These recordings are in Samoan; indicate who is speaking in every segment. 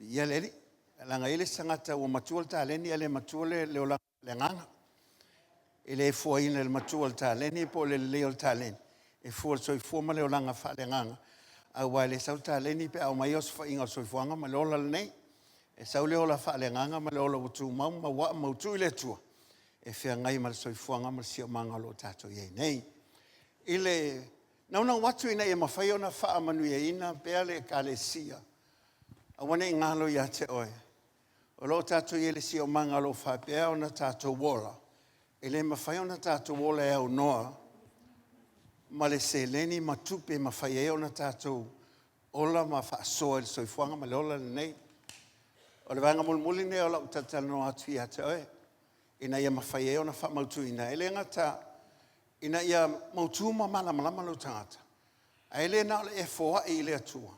Speaker 1: Viia le Alii. Leaga e i ai le isi tagata ua matua le taleni ae le matua le olaga faaleagaga. E le fuaina i le matua o le taleni po o le lelei o le taleni, e fua i le soifua ma le olaga faaleagaga, aua e le sau le taleni pe a omai osofaiga o le soifuaga ma le ola lenei. E sau le ola faaleagaga ma le ola ua tumau ma maua mautu i le Atua e feagai ma le soifuaga ma le siosiomaga o lo o tatou i ai nei. I le naunau atu ina ia mafai ona faamanuiaina pea le Ekalesia, aua ne i galo ia te oe, o lo o tatou i ai i le siosiomaga o lo o faapea ona tatou ola, e le mafai ona tatou ola e aunoa ma le seleni ma tupe e mafai ai ona tatou ola ma faasoa i le soifuaga ma le ola lenei. O le vaega mulimuli lenei o lau talatalanoa atu ia te oe, ina ia mafai ai ona faamautuina. E le gata ina ia mautu ma malamalama lou tagata, ae le na o le e foai i le Atua,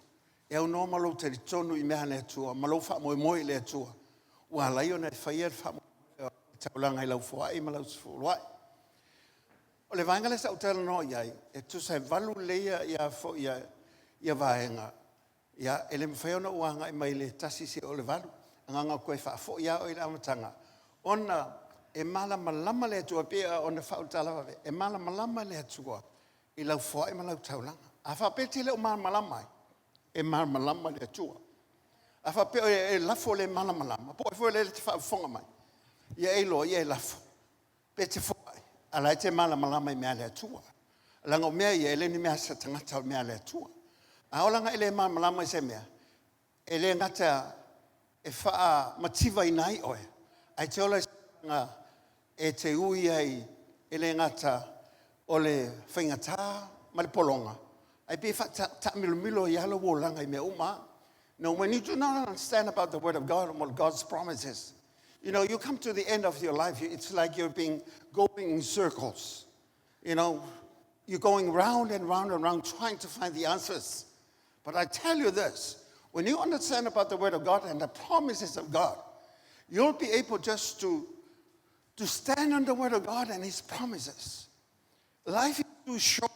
Speaker 1: e aunoa ma lou talitonu i mea a le Atua ma lou faamoemoe i le Atua, ua ala ai ona e faia le faamoemoe o le taulaga i lau foai ma lau sefuluai. O le vaega lea sa ou talanoa i ai, e tusa e 8 lelei vaega, ia, e le mafai ona ou agai mai le 1 seia oo i le 8, na ona toe faafoi lava oe i le amataga, ona e malamalama le Atua, e pei ona faaulutala e malamalama le Atua i lau foai ma lau taulaga. A faapea e te le o malamalama ai, e malamalama le Atua. A faapea e lafo le malamalama, po o ai foi o lea e te faafofoga mai, ia e iloa, ia e lafo, pe te foai, a o la e te malamalama i mea a le Atua. Leaga o mea ia, e le o ni mea a se tagata o mea a le Atua. A oo la ina e le malamalama i se mea, e le gata e faamativaina ai oe, ae te ola i e te ui ai, e le gata o le faigata ma le pologa, ae pei e faataamilomilo ai lava lou olaga i mea uma lava. No, when you do not understand about the word of God and what God's promises, you come to the end of your life, it's like you've been going in circles. You're going round and round and round trying to find the answers. But I tell you this, when you understand about the word of God and the promises of God, you'll be able just to stand on the word of God and his promises. Life is too short.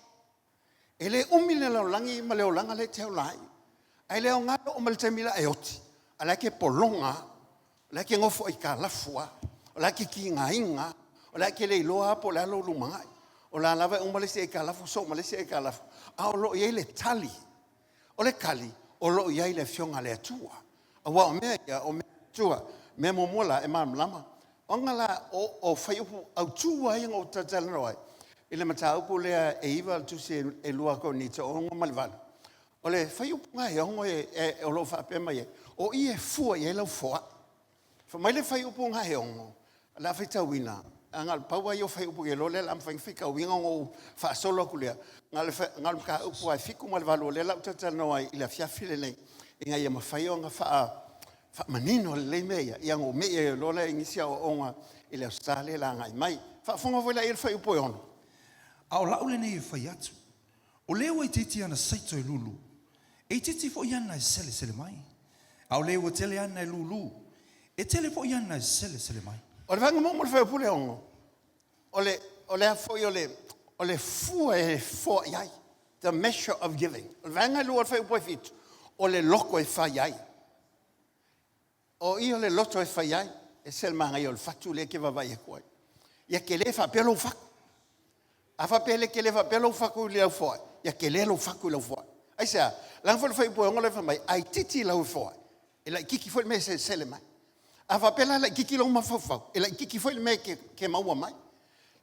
Speaker 1: E le umi le lalolagi ma le olaga le te ola ai. Ae le aoga le oo mai le taimi la e oti, a la e ke pologa, o la e ke nofo aitalafu lava, o la e ke tigaina lava, o la e te le iloa lava po o le a lou lumanai. O la e lava e uma le isi aitalafu soo ma le isi aitalafu, a o lo o i ai le tali. O le tali, o lo o i ai le Afioga a le Atua. Aua o mea ia, o mea a le Atua. O le mea muamua la, e malamalama. Ona la o fuaiupu autu lava ia na ou talatalanoa ai i le mataupu lea e 9 le tusi e 2 Korinito 6 ma le 8. O le fuaiupu lena e 6 o lo o faapea mai ai, o i e fua i ai lau foai. Fai mai le fuaiupu lena e 6, o le a faitauina, na o le pau lava ia o fuaiupu i le lea o le a mafai ona faitauina ona ou faasolo atu lea, na o le mataupu lava e 7 ma le 8 o lea o le a ou talatalanoa ai i le afiafi lenei, ina ia mafai ona faamanino lelei mea ia, ia ona ou me'i ai loa lea i nisi aoaoga i le Aso Sa lea o le a agai mai. Faafofoga foi la i le fuaiupu e 6.
Speaker 2: A o lau lenei e fai atu, o le ua itiiti ana saito e lūlū, e itiiti foi ana e selesele mai. A o le ua tele ana e lūlū, e tele foi ana e selesele mai.
Speaker 1: O le vaega muamua o le fuaiupu le 6, o le a foi o le fua e foai ai, the measure of giving. O le vaega e lua o le fuaiupu e 7, o le loto e fai ai. O i o le loto e fai ai, e ese le manaia o le fatu lea e te vaavaai atu ai. Ia tele faapea lou fatu. A faapea e le tele faapea lou fatu i le au foai, ia tele lou fatu i lau foai. Aisea? Leaga foi le fuaiupu e 6 lea fai mai, a itiiti lau foai, e laitiiti foi le mea e selesele mai. A faapea la e laitiiti lou mafaufau, e laitiiti foi le mea e te maua mai.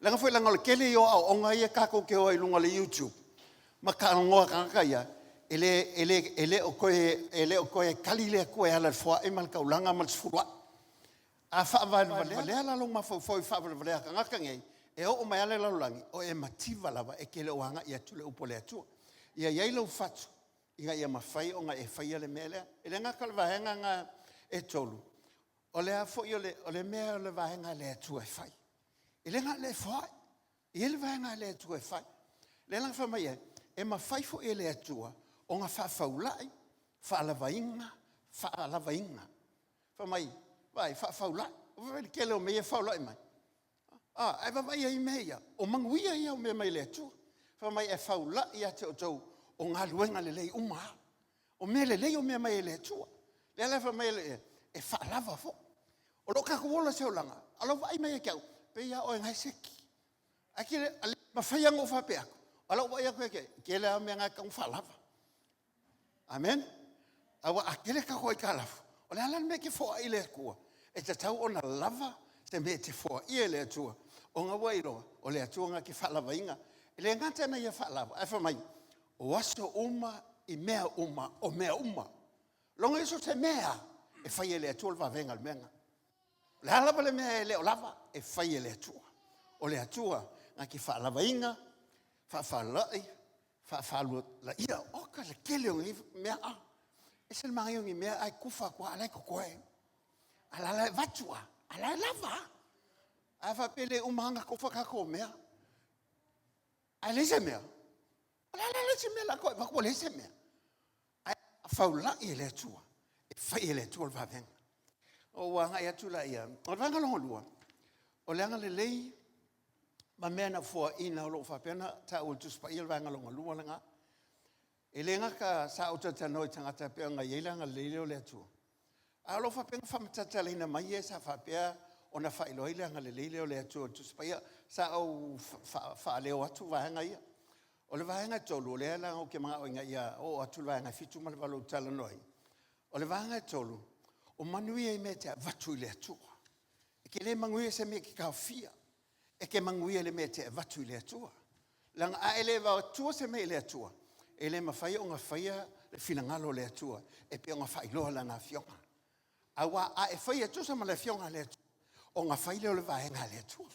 Speaker 1: Leaga foi o le tele ia o aoaoga ia tatou te o ai i luga o le YouTube ma talanoa a tagata ia, e le o toe tali le Atua e ala i le foai ma le taulaga ma le sefuluai. A faavalevalea la lou mafaufau i faavalevalea a tagata nei, e oo mai lava le lalolagi, o e mativa lava e te le o agai atu i le upu a le Atua. Ia i ai lou fatu ina ia mafai ona e faia le mea lea. E le gata o le vaega lena e tolu, o le a foi o le mea o le vaega a le Atua e fai. E le na o le foai, e i ai le vaega a le Atua e fai. Lea la na fai mai ai, e mafai foi e le Atua ona faafaulai, faalavaina, faalavaina. Fai mai, vaai, faafaulai. Vaai i le tele o mea ia e faulai mai. Ae vaavaai i mea ia, o manuia ia o mea mai le Atua. Fai mai e faulai ia te outou o galuega lelei uma lava. O mea lelei o mea mai e le Atua. Lea la e fai mai e faalava foi. O loo tatou ola i se olaga, a o lau vaai mai ia te au, pei lava oe na e seki. Ae te le mafai lava ona ou faapea atu, o lau vaai atu ia te au, e tele lava mea na e tatau ona faalava. Amen. Aua a tele tatou aitalafu, o le a la le mea e te foai i le Atua? E tatau ona lava se mea e te foaia e le Atua, ona ua e iloa o le Atua na te faalavaina. E le gata ina ia faalava, ae fai mai, o aso uma i mea uma, o mea uma. Logo so o se mea lava, e fai e le Atua le vavega o le mea lena. O le a lava le mea e le o lava, e fai e le Atua. O le Atua na te faalavaina, faafalai, faafalulaia. Oka le tele o nei mea. E ese le manaia o ni mea ae tufa atu lava a o la e totoe. A o la e avatu lava, a o la e lava a. A faapea e le uma lava ona tofa tatou mea ae leai se mea, o le a la le isi mea o le a toe avatu ua leai se mea? Ae a faulai e le Atua, e fai e le Atua le vavega. Ona ou agai atu lea, o le vaega lona lua, o le agalelei ma mea na foaina o lo o faapea ona taua e le Tusi Paia le vaega lona lua lena. E le gata sa ou talatalanoa i tagata e pei ona i ai le agalelei lea o le Atua, ae o lo o faapea ona faamatalatalaina mai e sa faapea ona faailoa ai le agalelei lea o le Atua i le Tusi Paia. Sa ou faaleo atu vaega ia. O le vaega e 3, lea leaga ou te manao ina ia oo atu le vaega 7 ma le 8 ou te talanoa ai. O le vaega e 3, o manuia i mea e te avatu i le Atua. E te le manuia i se mea e te taofia, e te manuia i le mea e te avatu i le Atua. Leaga a e le avatua se mea i le Atua, e le mafai ona faia le finagalo o le Atua e pei ona faailoa i Lana Afioga. Aua a e faia e tusa ma le Afioga a le Atua, ona fai lea o le vaega a le Atua.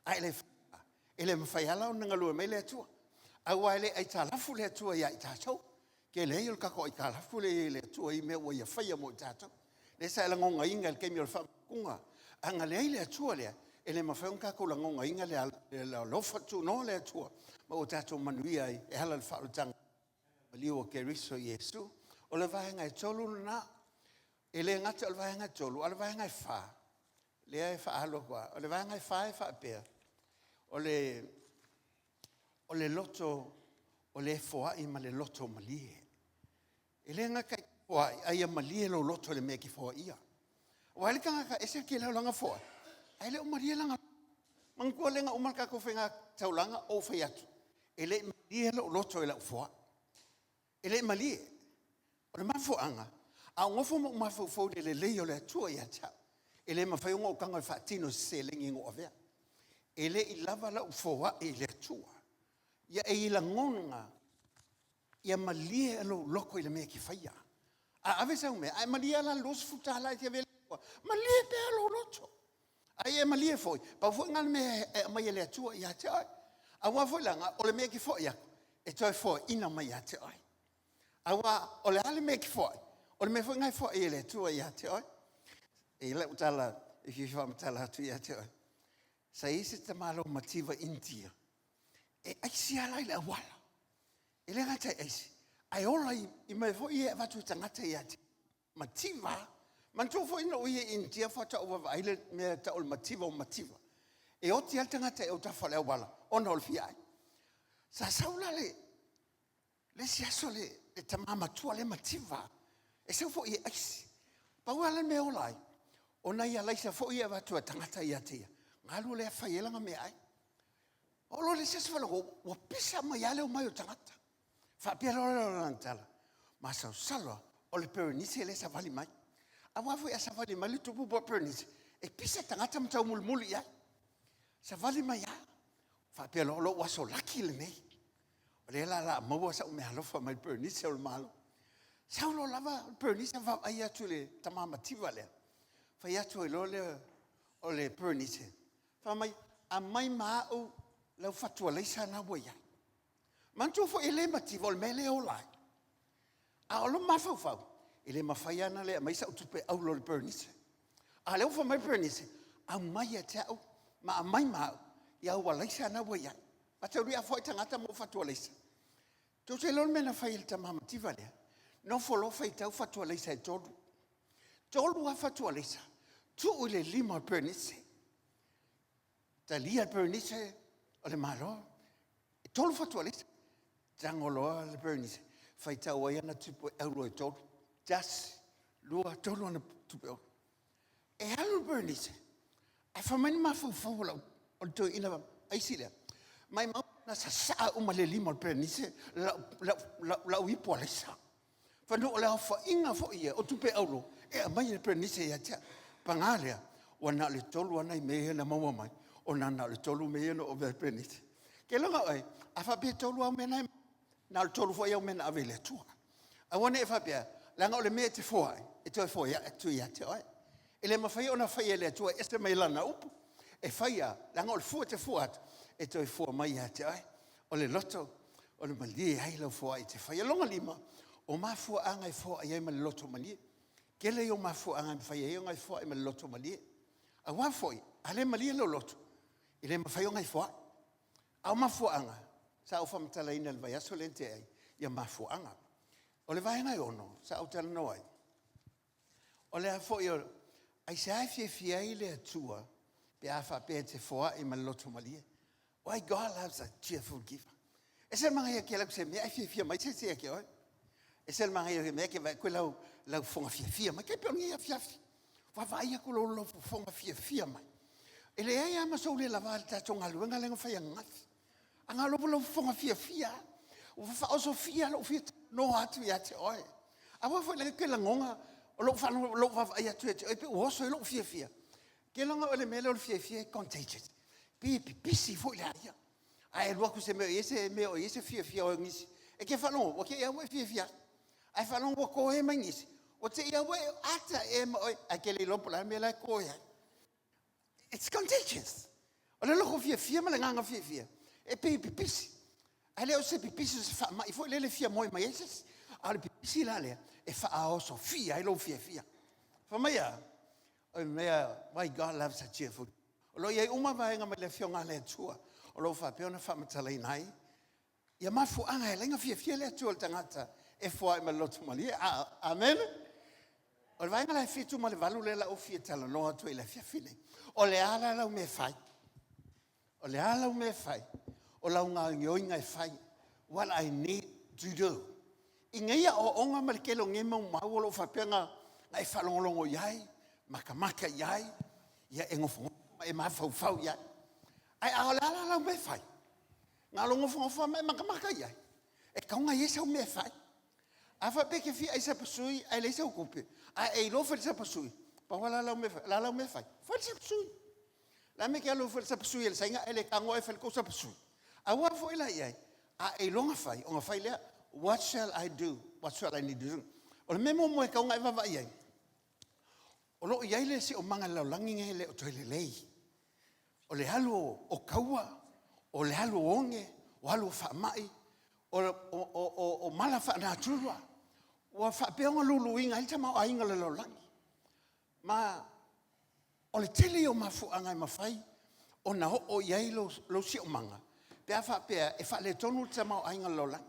Speaker 1: A e le faia, e le mafai lava la ona galue mai le Atua. Aua e le aitalafu le Atua ia i tatou. O le tele ia o le tatou aitalafu lea e i ai i le Atua i mea ua Ia faia mo i tatou. Lea sa e lagonaina i le taimi o le faamapuga. A na leai le Atua lea, e le mafai ona tatou lagonaina le alofa tunoa o le Atua ma ua tatou manuia ai e ala i le faaolataga maliu o Keriso Iesu. O le vaega e 3 lena. E le gata o le vaega e 3, a o le vaega e 4, lea e faaalu atu lava. O le vaega e 4 e faapea, o le loto o le foai ma le loto malie. E le gata i foai, a ia malie lou loto i le mea e te foaia. Aua e i ai le tagata e ese le tele o lana foai, ae le o malie lana. Manatua lea na uma le tatou faiga taulaga ou fai atu, e le i malie lou loto i lau foai. E le i malie. O le mafuaaga, a ou nofo ma ou mafaufau i le lelei o le Atua ia te au, e le mafai ona ou tago e faatino se seleni na ou avea. E le i lava lau foai i le Atua. Ia e i ai lagona, ia malie lou loto i le mea e te faia. A ave sau mea, ae malie lava la le $20 e te avea i le Atua, malie pea lou loto. A ia malie foi, pau foi lena o le mea e aumai e le Atua ia te oe. Aua foi leaga o le mea e te foi atu, e toe foaina mai ia te oe. Aua o le a le mea e te foai, o le mea foi lena e foai e le Atua ia te oe. E i ai lau tala e fia faamatala atu ia te oe. Sa i ai se tamaloa mativa Initia, e aisi lava la i le auala. E le gata e aisi, ae ola i mea foi ia e avatu e tagata ia te ia. Mativa lava. Manatua foi na ou i ai i Initia faatoa ou vaavaai le mea e tau o le mativa o mativa. E oti lava le tagata i autafa o le auala ona o le fia ai. Sa sau la le isi aso le tama matua lea mativa, e sau foi e aisi. Pau lava le mea e ola ai, o nai alaisa foi ia e avatu e tagata ia te ia, ona alu lea fai ai lana meaai. Oo loa i le isi aso faalogo ua pisa mai lava le omai o tagata. Faapea loa lea o lana tala, masalosalo lava o le perenise lea e savali mai. Aua foi a savali mai le tupu po o le perenise, e pisa tagata ma taumulimuli i ai. Savali mai lava, faapea loa, o lou aso laki lenei. O lea la o le a maua sau meaalofa mai le perenise o le Malo. Sau loa lava le perenise vaavaai atu i le tama mativa lea, fai atu ai loa lea o le perenise, fai mai, aumai ma au lau fatu alaisa lena ua i ai. Manatua foi e le mativa o le mea lea e ola ai. A o lou mafaufau, e le mafai lava ona le aumaia sau tupe auro i le perenise. A o lea ua fai mai le perenise, aumai ia te au ma aumai ma au ia au alaisa na ua i ai. Maitaulia a foai tagata ma ou fatu alaisa. Tou te iloa le mea na fai e le tama mativa lea? Nofo loa faitau fatu alaisa e 3. 3 lava fatu alaisa, tuu i le lima o le perenise. Talia le perenise o le Malo, e 3 fatu alaisa. Tago loa le perenise, faitau ai ana tupe auro e 3. 1, 2, 3 ana tupe auro. E alu le Berenice, ae fai mai le mafaufau o lau, o le toeaina aisi lea, maimau na sasaa uma i le lima o le Berenice lau ipu alaisa. Fai mai o le aofaiga foi ia o tupe auro e aumai e le Berenice ia te au. Paga lea, ua na o le 3 lava nai mea ia na maua mai, ona na o le 3 mea ia na ou avea i le Berenice. Ke iloa oe, a faapea e 3 au mea na e na o le 3 foi au mea na ave i le Atua. Aua ne i faapea, leaga o le mea e te foai, e toe foai atu ia te oe. E le mafai ona fai e le Atua e ese mai lana upu. E fai lava, leaga o le fua e te fua atu, e toe fua mai ia te oe. O le loto, o le malie ai lau foai e te faia. Lona lima, o mafuaaga e foai ai ma le loto malie. Tele ia o mafuaaga e mafai ai ona e foai ma le loto malie. Aua foi, a le malie lou loto, e le mafai ona e foai. A o mafuaaga, sa ou faamatalaina i le vaiaso lea na tea ai, ia mafuaaga. O le vaega e 6 sa ou talanoa ai, o le a foi o… aisea e fiafia ai le Atua pe a faapea e te foai ma le loto malie? Why God loves a cheerful giver. E ese le manaia e te alu atu i se mea ae fiafia mai se isi ia te oe. E ese le manaia o le mea e te vaai atu i lau fofoga fiafia mai, tai pei o lenei afiafi. Vaavaai atu i lou fofoga fiafia mai. E leai lava ma sou le lava i le tatou galuega lea na fai ananafi. Ae na o lou fofoga fiafia lava, ua faaosofia lou fia talanoa atu ia te oe. Aua foi ne i te lagona o lou vaavaai atu ia te oe pei ua oso ai lou fiafia. Ou te iloa o le mea lea o le fiafia e contagious, pei e pipisi foi lea. A e alu atu i se mea o i ai se fiafia o nisi, e te faalogo ua te i lava ua e fiafia atu. Ae faalogo ua toē mai nisi, ua te i lava ua e ata ea ma oe ae te le iloa po o le a le mea la e toē ai. It's contagious. O le loto fiafia ma le agaga fiafia, e pei e pipisi. Ae le o se pipisi o se faamai foi lele e fia moe mai ai se isi. A o le pipisi la lea, e faaosofia ai lou fiafia. Fai mai a? O le mea, why God loves a cheerful. O lo o i ai uma vaega mai le Afioga a le Atua o lo o faapea ona faamatalaina ai ia mafuaaga e ala ai ona fiafia le Atua i le tagata e foai ma le loto malie. Amene. O le vaega la e 7 ma le 8 lea la ou fia talanoa atu ai i le afiafi nei. O le a la lau mea e fai? O le a lau mea e fai? O lau gaoioiga e fai. What I need to do. I nei aoaoga ma le tele o nei mau mau o lo o faapea ona e faalogologo i ai, matamata i ai, ia e nofonofo ma e mafaufau i ai. Ae a o le a la lau mea e fai? Na o lou nofonofo lava ma e matamata i ai? E tatau ona i ai sau mea e fai. A faapea e te fia ai sapasui ae leai sau tupe, ae e iloa fai le sapasui, pau lava la lau mea e fai, o le a lau mea e fai? Fai le sapasui. O le a le mea e te alu ai e fai le sapasui a le Saina ae le tago oe e fai le tou sapasui? Aua foi la i ai, a e iloa ona fai, ona fai lea. What shall I do? What shall I need to do? O le mea muamua e tatau ona e vaavaai i ai, o lo o i ai le siosiomaga i le lalolagi lenei e le o toe lelei. O le alu o taua, o le alu o oge, o alu o faamai, o mala faalenatura ua faapea ona luluina ai le tamaoaiga o le lalolagi. Ma o le tele ia o mafuaaga e mafai ona oo i ai lou siosiomaga pe a faapea e faaletonu le tamaoaiga o le lalolagi.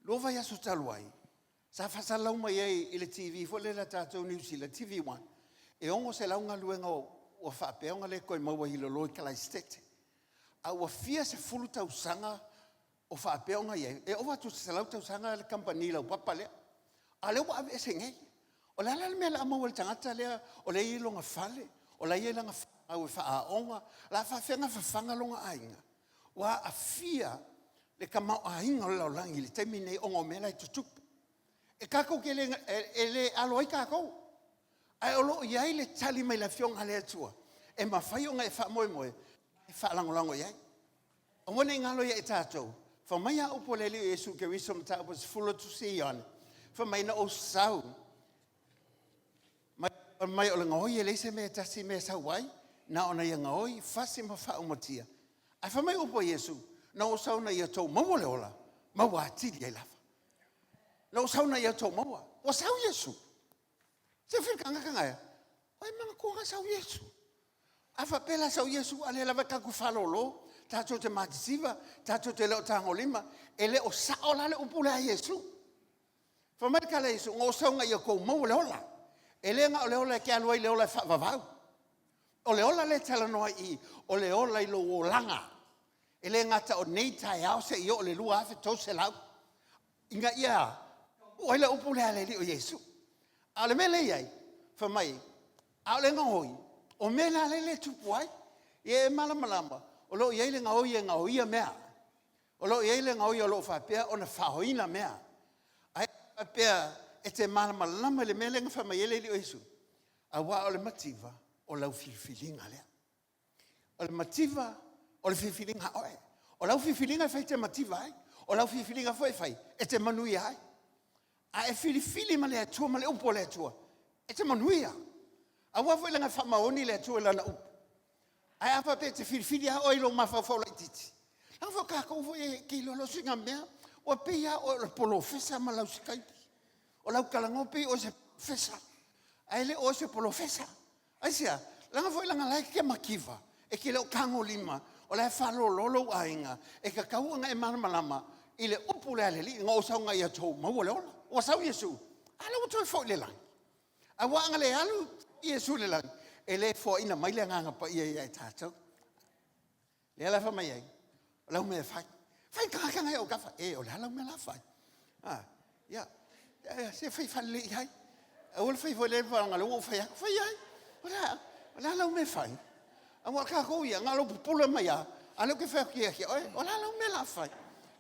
Speaker 1: 2 vaiaso talu ai, sa faasalalau mai ai i le TV foi lele a tatou i Niu Sila, TV1, e 600 galuega ua faapea ona le toe maua i lalo i Kalaesetete. A ua fia sefulu tausaga o faapea ona i ai, e ova atu i le 100 tausaga le kamupani laupapa lea, a o lea ua aveese nei. O le a la le mea o le a maua e le tagata lea o lea e i ai lona fale, o la e i ai lana fanau e faaaoga, o le a faapefea ona fafaga lona aiga? Ua aafia le tamaoaiga o le lalolagi i le taimi lenei ona o mea la e tutupu. E tatou te le, e le alo ai tatou, ae o lo o i ai le tali mai le Afioga a le Atua e mafai ona e faamoemoe e faalagolago i ai. Aua ne i galo ia i tatou, fai mai lava upu a le Alii Iesu Keriso o Mataupu 10 o le Tusi a Ioane, fai mai na ou sau, fai mai o le gaoi e leai se mea e tasi mea e sau ai, na ona ia gaoi, fasi ma faaumatia. Ae fai mai upu a Iesu, na ou sau ina ia outou maua le ola, maua atili ai lava. Na ou sau ina ia outou maua. Ua sau Iesu. Silafia le tagata na e, ua e manatua na sau Iesu. A faapea la sau Iesu, a lea lava tatou te faalolo, tatou te matitiva, tatou te le o tagolima, e le o sao la le upu lea a Iesu. Fai mai le tala a Iesu, na ou sau ina ia outou maua le ola. E le na o le ola e te alu ai i le ola e faavavau. O le ola lea e talanoa ai i i, o le ola i lou olaga. E le gata o nei taeao seia oo i le 2300. Ina ia uu ai le upu lea a le Alii o Iesu. A o le mea lea e i ai, fai mai, a o le gaoi, o mea la lea e tupu ai. Ia e malamalama, o lo o i ai le gaoi e gaoia mea. O lo o i ai le gaoi o lo o faapea ona faaoina mea. Ae faapea e te malamalama i le mea lea na fai mai ai le Alii o Iesu, aua o le mativa, o lau filifiliga lea. O le mativa, o le filifiliga a oe. O lau filifiliga e fai e te mativa ai. O lau filifiliga foi e fai e te manuia ai. A e filifili ma le Atua ma le upu a le Atua, e te manuia. Aua foi leaga e faamaoni le Atua i lana upu. Ae a faapea e te filifili lava oe i lou mafaufau laititi, leaga foi o tatou foi e te iloa loa sina mea, ua pei lava oe o le polofesa ma lau sikaigi. O lau talanoa e pei oe o se polofesa, ae le o oe o se polofesa. Aisea? Leaga foi leaga o la e te mativa, e te le o tagolima, o la e faalolo lou aiga, e tatau ona e malamalama i le upu lea a le Alii, na ou sau ina ia outou maua le ola. Ua sau Iesu, a lea ua toe foi i le lagi. Aua ana le alu Iesu i le lagi, e le foaina mai le Agaga Paia ia i tatou. Lea la e fai mai ai, o lau mea e fai, fai le tagata lena i autafa. E, o le a lau mea la e fai? Ia, se fai faalelei i ai. Aua le fai foi lea leaga o lea ua ou fai atu. Fai i ai. O le a lau mea e fai? Aua o tatou ia, na o lou pupula mai lava, a o lea ou te fai atu ia te oe, o le a lau mea o le a fai?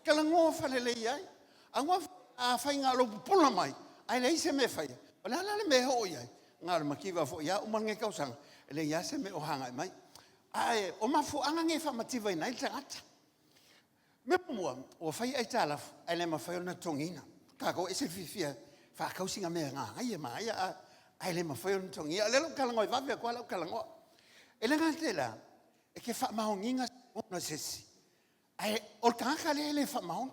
Speaker 1: Talanoa faalelei i ai. Aua afai na o lou pupula mai ae leai se mea e faia, o le a la le mea e oo i ai? Na o le mativa foi lava, uma lenei tausaga, e leai lava se mea o agai mai. Ae o mafuaaga nei e faamativaina ai le tagata. Mea muamua, ua fai aitalafu ae le mafai ona totogiina. Tatou e ese le fiafia e faatau sina mea manaia manaia ae le mafai ona totogiina. O lea o le a ou talanoa e vave atu lava lau talanoa. E le gata i lea, e te faamaoniga se isi, ae o le tagata lea e le faamaoni.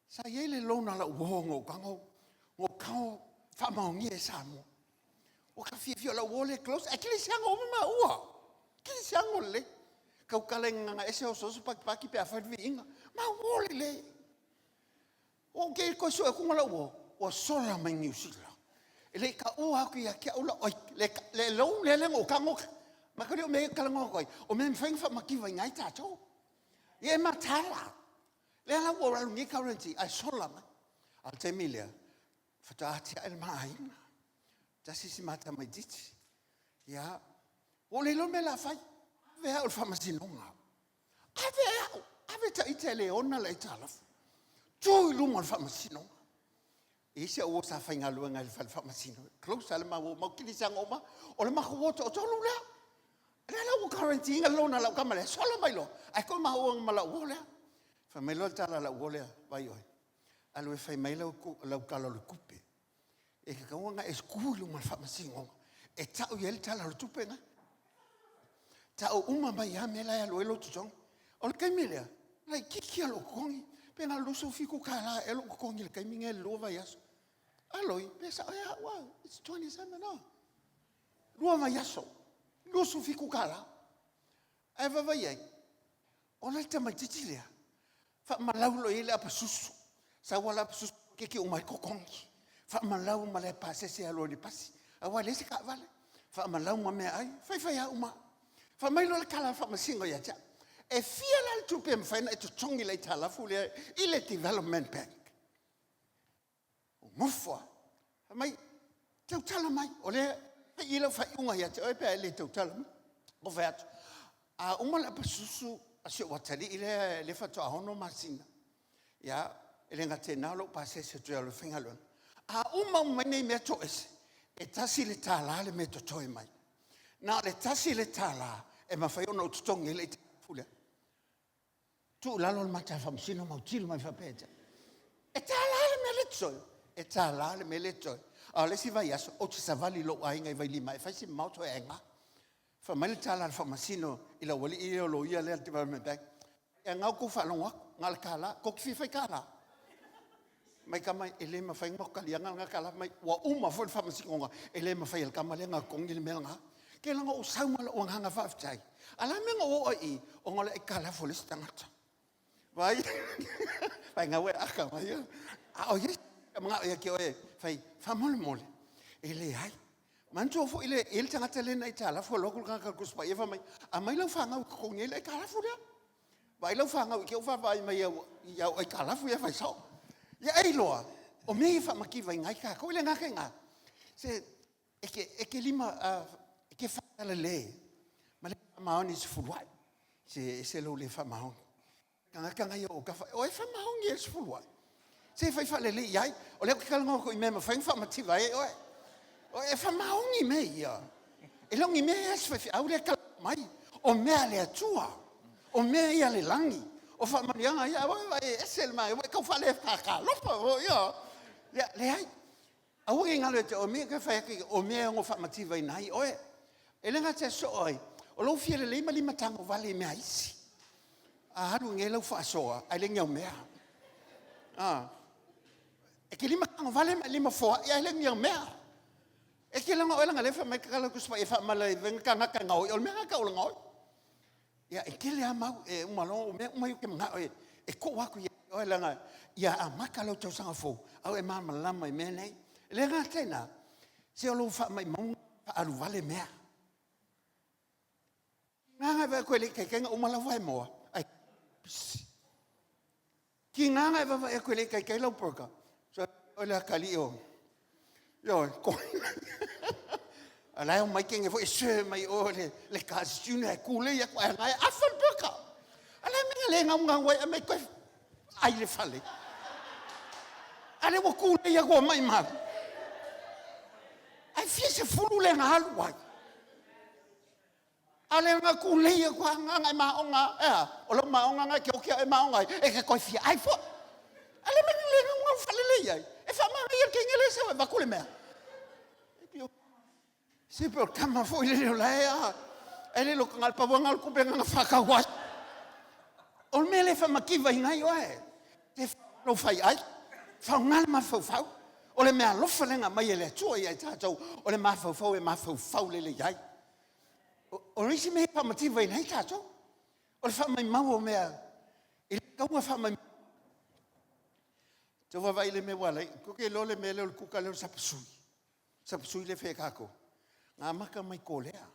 Speaker 1: Sa i ai le loan a lau uo na ou tago, na ou tago faamaonia e Samoa. Ua ta fiafia o lau uo lea e close, ae kerisiano uma maua, kerisiano lelei. Tautala i gaganaese, osooso, patipati pe a fai le viiga. Ma uo lelei. Ua ou toe sue atu lau uo, ua sola mai Niu Sila. E le i taua atu ia te au lau, oi, le loan lea na ou tago, matou o mea ia ou te talanoa atu ai, o mea e mafai ona faamativaina ai tatou. Ia e mataala. Lea la ua ou alu nei guarantee ae sola mai. A o le taimi lea, faatoa atiae le ma aiga. Tasi si ma tamaitiiti. Ia, ua ou le iloa le mea o le a fai. Ave au i le faamasinoga. Ave au, ave ta ita e le ona le aitalafu. Tu i luma o le faamasinoga. E i ai si au uo sa faigaluega i le fale faamasino, close lava le ma uo, mau kerisiano uma. O le matou uo toatolu lea. Lea la ua guarantee ina le loan a lau tama lea, sola mai loa, ae toe maua ma lau uo lea. Fai mai loa le tala a lau uo lea, vaai oe, alu e fai mai lau tala o le tupe. E tatau ona e tu i luma o le faamasinoga e tau i ai le tala o le tupe lena. Tau uma mai lava mea la e alu ai lou totogi. O le taimi lea, laitiiti lava lou totogi, pe na o le $27 ea lou totogi i le taimi lenei i le 2 vaiaso. Aloi, pe sao ea au a, it's 27 a. 2 vaiaso, $27. Ae vaavaai i ai, ola le tamaitiiti lea, faamalau loa i ai le apasusu, sau lava le apasusu toeitiiti uma ai le totogi, faamalau ma le pasese e alu ai i le pasi, aua e leai se taavale, faamalau ma meaai, faifaiau uma lava. Fai mai loa le tala a le faamasino ia te au, e fia la le tupe e mafai ona e totogi i le aitalafu lea i le Development Bank? Ou nofo lava, fai mai, tautala mai, o lea e fai i i lau faaiuga ia te oe pe a e le tautala mai. Ou fai atu, a uma le apasusu a si ou atalii lea faatoa 6 masina, ia, e le gata i lena o lou pasese e toe alu e faigaluega. A uma uma mai nei mea toese, e $1 le mea e totoe mai. Na o le $1 e mafai ona ou totogi ai le aitalafu lea. Tuu i lalo le mata a le faamasino ma autilo mai faapea ia te au, e $1 le mea lea e totoe? E $1 le mea lea e totoe. A o le isi vaiaso, ou te savali i lou aiga i Vailima e fai si mamao toe aega. Fai mai le tala a le faamasino i le aualii ia o loia lea a le Development Bank, e ga outou faalogo atu, na o le $1, tou te fia fai $1? Mai tama e le mafai ona matou taliaina lena tala mai, ua uma foi le faamasinoga, e le mafai e le tama lea ona totogi le mea lena. Kela na ou sau ma lou agaga faafetai. A o le a le mea na ou oo ai i i? Ona o le aitalafu a le isi tagata. Vaai, vaai ua e aka mai. A o i ai se manao ia te oe e fai, faamolemole, e leai. Manatua foi le, e i ai le tagata lea na aitalafu, alu atu le tagata o le Tusi Paia fai mai, aumai lau fanau e totogi ai le aitalafu lea. Vaai lau fanau i te i ua vaavaai mai i au aitalafu ia e fai sao. Ia ailoa, O mea ia e faamativaina ai tatou. E le gata i lena, se e te, e te lima, e te faatalale ma le faamaoni i le sefuluai. Se e ese lou le faamaoni. Tagata na ia o ou tafa, o e faamaoni i le sefuluai? Se fai faalelei i ai. O lea ou te talanoa atu i mea e mafai ona faamativa ai oe. O e faamaoni i mea ia. E le o ni mea ia a se faifeau lea e talanoa mai. O mea a le Atua. O mea ia a le lagi. O faamanuiaga ia, e ese le manaia, ua e tau faale-Akalofa foi. Ia, leai. Aua ne i galo ia te oe, e fai atu, o mea e ono faamativaina ai oe. E le gata e sosoo ai, o lou fia lelei ma lima tagovale i mea a isi. A alu nei lau faasoa, ae le ni au mea. E te lima tagovale ma e lima foai ae le ni au mea. E te laga oe leaga o lea e fai mai le tatalo a le Tusi Paia e faamala i tagata e gaoi, o le mea lena e tau o le gaoi. Ia, e tele lava mau, e uma loa, o mea uma ia ou te manao e tuu atu ia te oe, leaga ia amata lau tausaga fou a o e malamalama i mea nei. E le gata i lena, se o lou faamaumauga e faaalu vale mea. Tiga na e vaai atu e le i taitai ona uma lau vaemoa, ae pisi. Tiga na e vaavaai atu e le i taitai lau burger, o le atalii o, ioe, a o la e omai teine foi e serve mai i o le Carl's Junior e tulei atu ae o la e afa le burger. A o le a le mea na le naunau ai e aumai toe ai i le fale? A o lea ua tulei atu ua maumau. Ae fia sefulu lea na alu ai? A o lea na tulei atu lava na ona e maona lava. E a? O lau maona lena e te oti au e maona ai, e te toe fia ai foi. A o le a le mea na le naunau faalelei ai? E faamanaia le teine lea e sau e avatu le mea. Se pei o le tama foi lele o la e a, e le iloa na o le pau lava lena o le tupe na na faatau ai. O le mea lea e faamativaina ai oe, e lou faiai, faaaoga le mafaufau. O le meaalofa lea na aumai e le Atua ia i tatou, o le mafaufau e mafaufau lelei ai. O le isi mea e faamativaina ai tatou, o le faamaumau o mea e le tatau ona faamaumau. Tau vaavaai i le mea ua ala ai, tou te iloa le mea lea o le kuka lea o le sapasui, sapasui lea e fai e tatou, na amata mai Korea,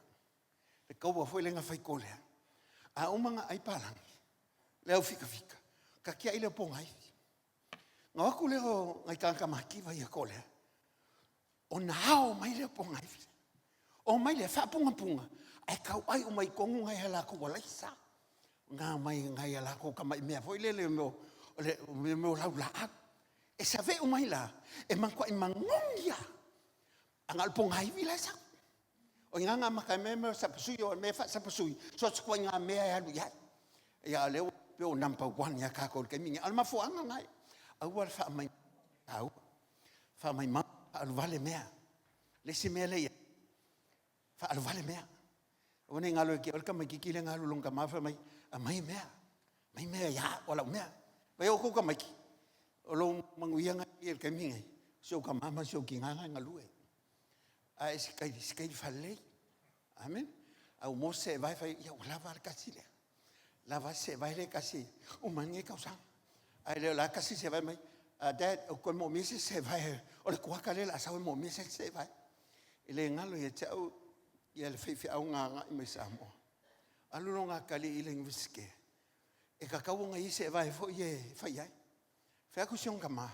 Speaker 1: le kaua foi lea na fai i Korea. A uma ona ai palagi le au fikafika, tatiai lea o pogaifi. Ona o atu lea o nai tagata matitiva ia Korea, ona ao mai lea o pogaifi. Omai lea faapunapuga ae tauai uma i totonu nai a latou alaisa, nai a latou tamai mea foi lele o mea o laulaau. E saveu mai la, e matuai manogi lava, ae na o le pogaifi la e sau. O i ina na amata ai le mea o le sapasui, o le mea faasapasui, so o se ituaiga mea e alu i ai. Ia a o lea ua pei ua number one ia tatou i le taimi lenei. A o le mafuaaga lena, aua le faamaumauina, faamaumau, faaaluvale mea. O le isi mea lea e i ai, faaaluvale mea. Aua ne i galo ia te oe le tamaitiiti lea na alu i lona tama fai mai, aumai mea, aumai mea ia au, o lau mea. Vaai o outou tamaiti, o lou manuia lena i le taimi lenei, si ou tama ma si ou tina la e galue. Ae se taimi faalelei. Amen. A ua maua se seevae, fai ai, ia ua lava a le tasi lea. Lava le seevae lea e tasi e uma ai lenei tausaga. Ae le o le a tasi le seevae fai mai, Dad, ou te toe moomia se isi seevae, o le kuata lea o le a sau e moomia se isi seevae. E le galo ia te au ia le faifeau na agai mai Samoa. Alu lona atalii i le Iunivesite, e tatau ona i ai se seevae foi ia e fai ai. Fai atu si ona tama,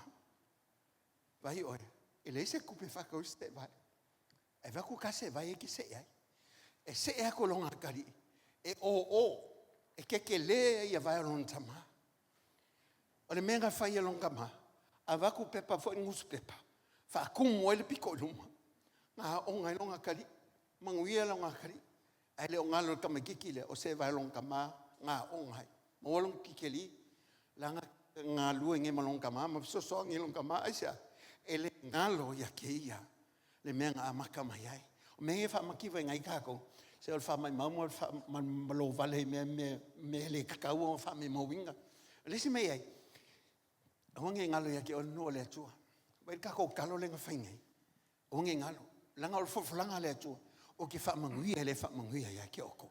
Speaker 1: vaai oe, e leai se tupe e faatau ai se seevae, ae avatu ta seevae e te see ai. E see atu lona atalii, e o o, e tetele ia vae o lona tama. O le mea na fai e lona tama, avatu pepa foi nusipepa, faatumu ai le pito i luma, na aoga ai lona atalii, manuia lona atalii. Ae le o galo i le tamaitiiti lea, o le seevae a lona tama na aoga ai, maua lona tikeri, leaga na galue nei ma lona tama ma fesoasoani i lona tama. Aisea? E le galo ia te ia le mea na amata mai ai. O mea ia e faamativaina ai tatou, se o le faamaumau ma le lovale i mea e le tatau ona faamaumauina. O le isi mea e i ai, aua ne i galo ia te oe le nuu o le Atua. Vaai i le tatou talo lea na fai nei, aua ne i galo, leaga o le folafolaga a le Atua, ou te faamanuia i le faamanuia ia te outou.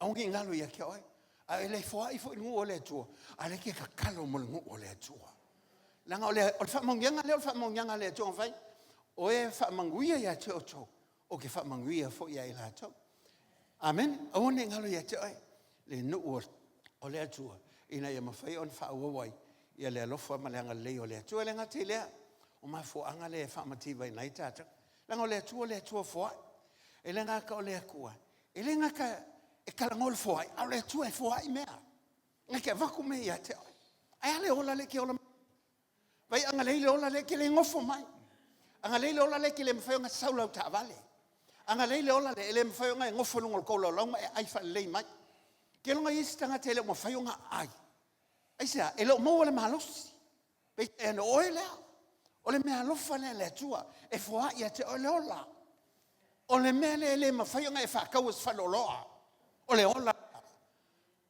Speaker 1: Aua ne i galo ia te oe, a e le foai foi i le nuu o le Atua, a o lea e te tatalo mo le nuu o le Atua. Leaga o le faamanuiaga lea o le faamanuiaga a le Atua na fai, o e faamanuia ia te outou, ou te faamanuia foi ia i latou. Amene. Aua ne i galo ia te oe le nuu o le Atua, ina ia mafai ona faaauau ai ia le alofa ma le agalelei o le Atua. E le gata i lea, O mafuaaga lea e faamativaina ai tatou. Leaga o le Atua o le Atua foai. E le gata o le Atua, e le gata e talanoa i le foai, a o le Atua e foai mea. Na te avatu mea ia te oe. Ae a le ola lea e te ola mai ai? Vaai agalelei le ola lea e te le nofo mai. Agalelei le ola lea e te le mafai ona sau lau taavale. Agalelei le ola lea e le mafai ona e nofo i luga o le tou laolao ma e ai faalelei mai. Keiloga e i ai isi tagata e le o mafai ona aai. Aisea? E le o maua le malosi. Peitai ane o oe lea. O le meaalofa lea a le Atua e foai ia te oe le ola. O le mea lea e le mafai ona e faataua i se faleoloa, o le ola.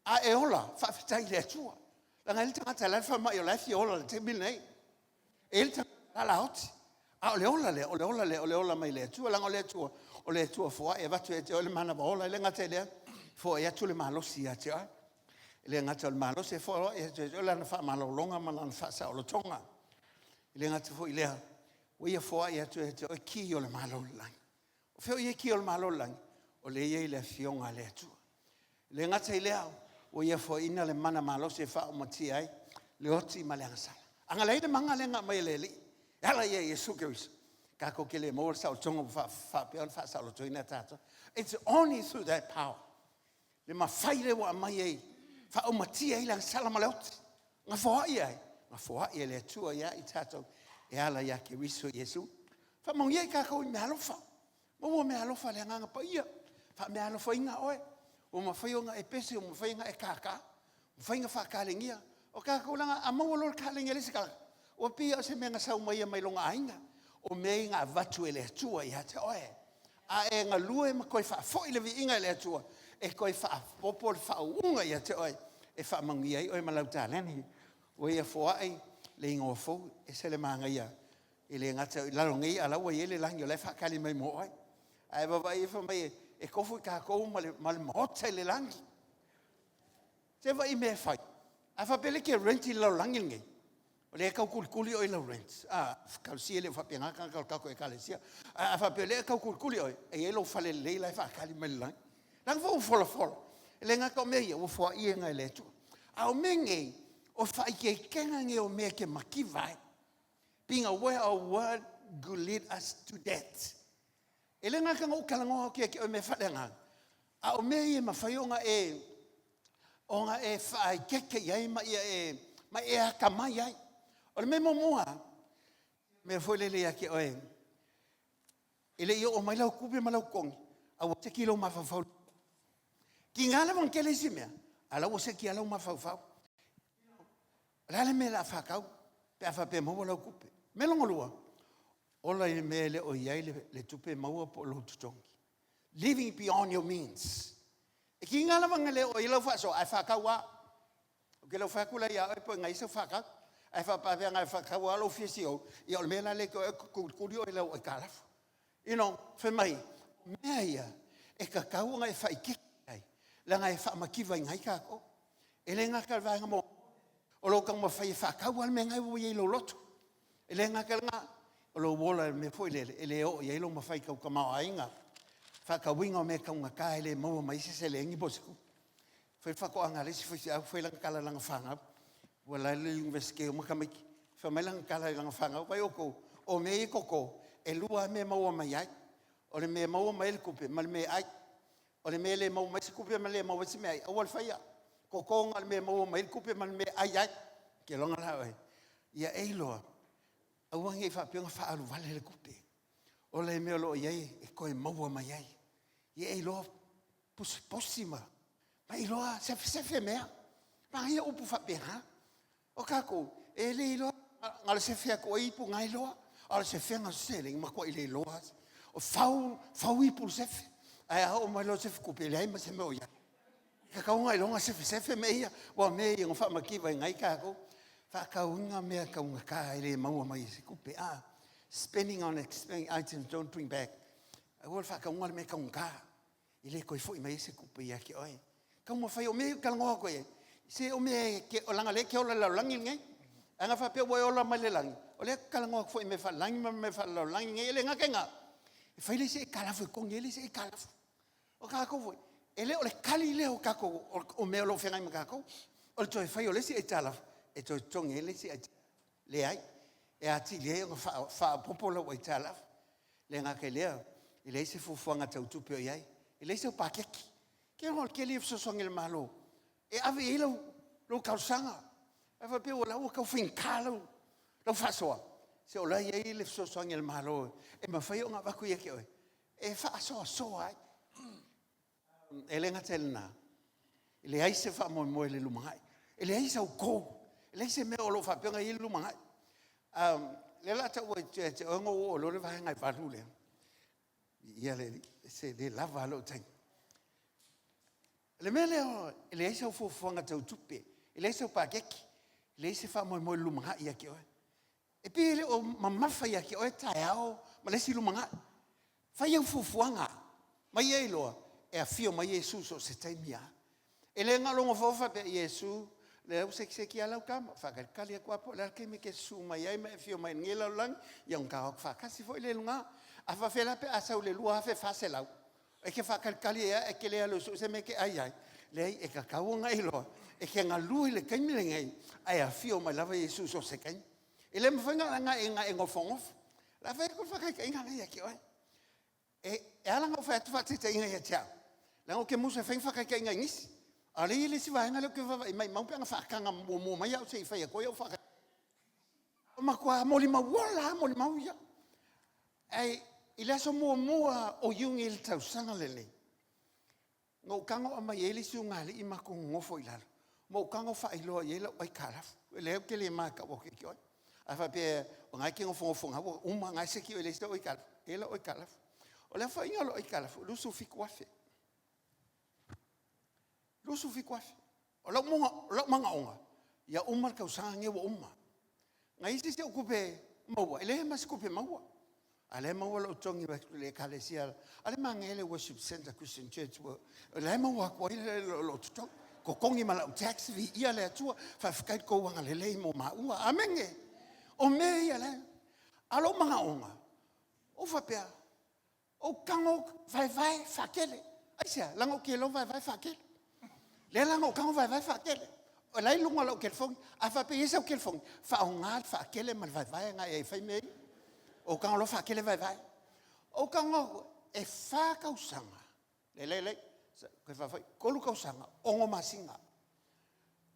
Speaker 1: A e ola, faafetai i le Atua. Leaga e i ai le tagata o la e fai mai o la e fia ola i le taimi lenei. E i ai le tagata o la e oti. A o le ola lea, o le ola lea o le ola mai le Atua. Leaga o le Atua, o le Atua foai, e avatu ia te oe le manava ola. E le gata i lea, foai atu le malosi ia te oe. E le gata o le malosi, e foai atu ia te oe lana faamalologa ma lana faasaolotoga. E le gata foi i lea, ua ia foai atu ia te oe ki o le Malo o le lagi. O fea o i ai ki o le Malo o le lagi? O lea e i ai le Afioga a le Atua. E le gata i lea, ua ia foaiina le mana malosi e faaumatia ai le oti ma le agasala. A na leai le mana lea na aumai e le Alii e ala ia Iesu Keriso, tatou te le maua le saolotoga ua faapea ona faasaolotoina tatou. It's only through that power. Le mafai lea ua aumai ai, faaumatia ai le agasala ma le oti. Na foai e ai? Na foai e le Atua ia i tatou e ala ia Keriso Iesu. Faamanuia i tatou i meaalofa. Maua meaalofa a le Agaga Paia. Faameaalofaina oe. Ua mafai ona e pese, ua mafai ona e kākā, mafai ona faataleninia. O tatou leaga a maua loa le taleni a le isi tagata, ua pei lava o se mea na sau mai ia mai lona aiga. O mea ia na avatu e le Atua ia te oe. A e galue ma toe faafoi le viiga i le Atua, e toe faaopoopo le faauuga ia te oe e faamanuia ai oe ma lau taleni. Ua ia foai le igoa fou, e ese le manaia. E le gata i lalo nei, a o la ua i ai le lagi o la e faatali mai mo oe. A e vaavaai i ai fai mai e tofu i tatou ma le Maota i le lagi. Se i vaai i mea e fai. A faapea o lea e te rent i le lalolagi lenei, o lea e taukulikuli oe i lau rent, a, talosia e le o faapena tagata o le tatou ekalesia. Ae a faapea o lea e taukulikuli oe, e i ai lou fale lelei la e faatali mai i le lagi. Leaga foi ua folafola, e le gata o mea ia, ua foaia e le Atua. A o mea nei, o faaeteetega nei o mea e te mativa ai. Being aware of what could lead us to death. E le gata na ou talanoa atu ia te oe i mea faaleagaga, a o mea ia e mafai ona e faaeteete i ai ma e atamai ai. O le mea muamua lava, mea foi lele ia te oe, e le i oo mai lau tupe ma lau totogi, ae ua seki lou mafaufau. Tiga lava ona tele isi mea, a o la ua seki lava lou mafaufau. O le a le mea o le a faatau pe a faapea e maua lau tupe? Mea lona lua, ola i le mea e le o i ai le tupe maua po o lou totogi. Living beyond your means. E tiga lava ona le oo i ai lau faasoa, ae faatau lava. Ou te le o fai atu la ia oe po o i ai sau faatau. Ae faapefea ona e faatau lava lou fia CO, ia o le mea la lea e tulikuli oe i lau aitalafu. Fai mai, o mea ia e tatau ona e faaeteete i ai, leaga e faamativaina ai tatou. E le gata i le vaega muamua, o lou taumafai e faatau lava le mea lena ua i ai i lou loto. E le gata i lena, o lou ola i le mea foi lele e le oo i ai lou mafai tau tamaoaiga, faatauina o mea taugata e le maua mai ai se seleni po o se tupe. Fai le faatoaga a le isi faifeau, fai lana tala i lana fanau, ua la e i le Iunivesite uma tamaiti. Fai mai lana tala i lana fanau, vaai outou, o mea ia e toto, e lua lava mea e maua mai ai, o le mea e maua mai ai le tupe ma le mea e ai. O le mea e le maua mai ai se tupe ma le maua ai se meaai, aua le faia. Toto na o le mea e maua mai ai le tupe ma le mea e ai ai. Iloga la oe, ia e iloa, aua ne i faapea ona faaalu vale le tupe. O le mea o lo o i ai e toe maua mai ai. Ia e iloa posiposi ma e iloa sefesefe mea. Manaia upu faapena. O tatou, e le iloa, na o le sefe atu o ipu na e iloa. A o le sefega o se seleni, e matuai le iloa lava. O fau, fau ipu i le sefe. Ae a oo mai loa i le sefe tupe, e leai ma se mea o i ai. E tatau ona iloa ona sefesefe mea ia, aua o mea ia na faamativa ai tatou. Faatauina mea taugata e le maua mai e se tupe. Spending on expensive items don't bring back. Aua le faatauga le mea taugata, e le toe foi mai ai se tupe ia te oe. Taumafai, o mea ia ou te talanoa atu ai, se o mea leaga o lea e te ola i le lalolagi lenei. Ae ana faapea ua e ola mai le lagi, o lea ou te talanoa atu foi i mea faalelagi ma mea faalelalolagi nei. E le gata i lena, e fai le isi aitalafu e totogi ai le isi aitalafu. O tatou foi, e le o le kali lea o tatou, o mea o lo o feagai ma tatou, o le toe fai o le isi aitalafu e toe totogi ai le isi aitalafu. Leai. e atili ai ona faaopoopo lau aitalafu. E le gata i lea, e leai se fuafuaga tau tupe o i ai, e leai sau paketi. Ou te iloa o le tele ia o fesoasoani a le Malo e ave i ai lau talosaga. A faapea o la ua tau faigata lau faasoa, se o la e i ai le fesoasoani a le Malo e mafai ona avatu ia te oe e faasoasoa ai. E le gata i lena, e leai se faamoemoe i le lumanai, e leai sau goal, e leai se mea o lo o faapea ona i ai le lumanai. O lea o le a tau ia te oe ona ou oo loa lea i le vaega e 8 lea. Viia le Alii, se le lava a lou taimi. O le mea lea e leai sau fuafuaga tau tupe, e leai sau paketi, leai se faamoemoe i le lumanai ia te oe. E pei e le o mamafa ia te oe taeao ma le isi lumanai. Fai au fuafuaga ma ia iloa e afio mai Iesu so o se taimi lava. E le na o lou nofonofo faapea, Iesu, o lea ua sekiseki lava lau tama, faatalitali atu lava po o le a le taimi e te susu mai ai ma e afio mai i lenei lalolagi, ia ona ta o atu faatasi foi lea i luga. A faapefea la pe a sau i le 2400? E te faatalitali ai lava ae te le alu e sue se mea e te ai ai? Leai, e tatau ona e iloa e te galue i le taimi lenei ae afio mai lava Iesu so o se taimi. E le mafai ona e nofonofo. O le a fai atu le faataitaiga lea ia te oe. E ala ona ou fai atu le faataitaiga ia te au, leaga ou te musu e fai ni faataitaiga i nisi. A o lea e i ai le isi vaega lea ou te vaavaai, maumau pe ana faataga muamua mai au se i fai atu ai au faataitaiga. Ua matua molimau ola lava molimau ia. Ae i le aso 1 o Iuni i le tausaga lenei, na ou tago aumai ai le isi ulugalii matou nonofo i lalo, ma ou tago faailoa i ai lau aitalafu. Leai ou te le ma e tau atu ia te oe. A faapea o lena e te nofonofo o lena ua uma, o lena e seki oe e leai sau aitalafu, e i ai lau aitalafu. O le aofaiga o lau aitalafu, e $27,000. $27,000. O lou manaoga, ia uma le tausaga lenei ua uma. Na i ai se isi au tupe maua? E leai ma se tupe maua, a o lea e maua lou totogi mai le Ekalesia, a o lea e manaia le Worship Centre Christian Church, o la e maua atu ai lou totogi, totogi ma lau tax, viia le Atua, faafetai i lo outou agalelei mo maua. Amene. O mea ia, a o lou manaoga, ou faapea, ou tago vaevae faatele. Aisea? Leaga ou te iloa e vaevae faatele. Lea la na ou tago vaevae faatele. O la e i luga o lau telefoni. A faapea e i ai sau telefoni, faaaoga le faatele ma le vaevae lena i ai e fai mea ia. Ou tago loa faatele vaevae. Ou tago atu, e 4 tausaga, leai, leai, toe faafoi, 3 tausaga 6 masina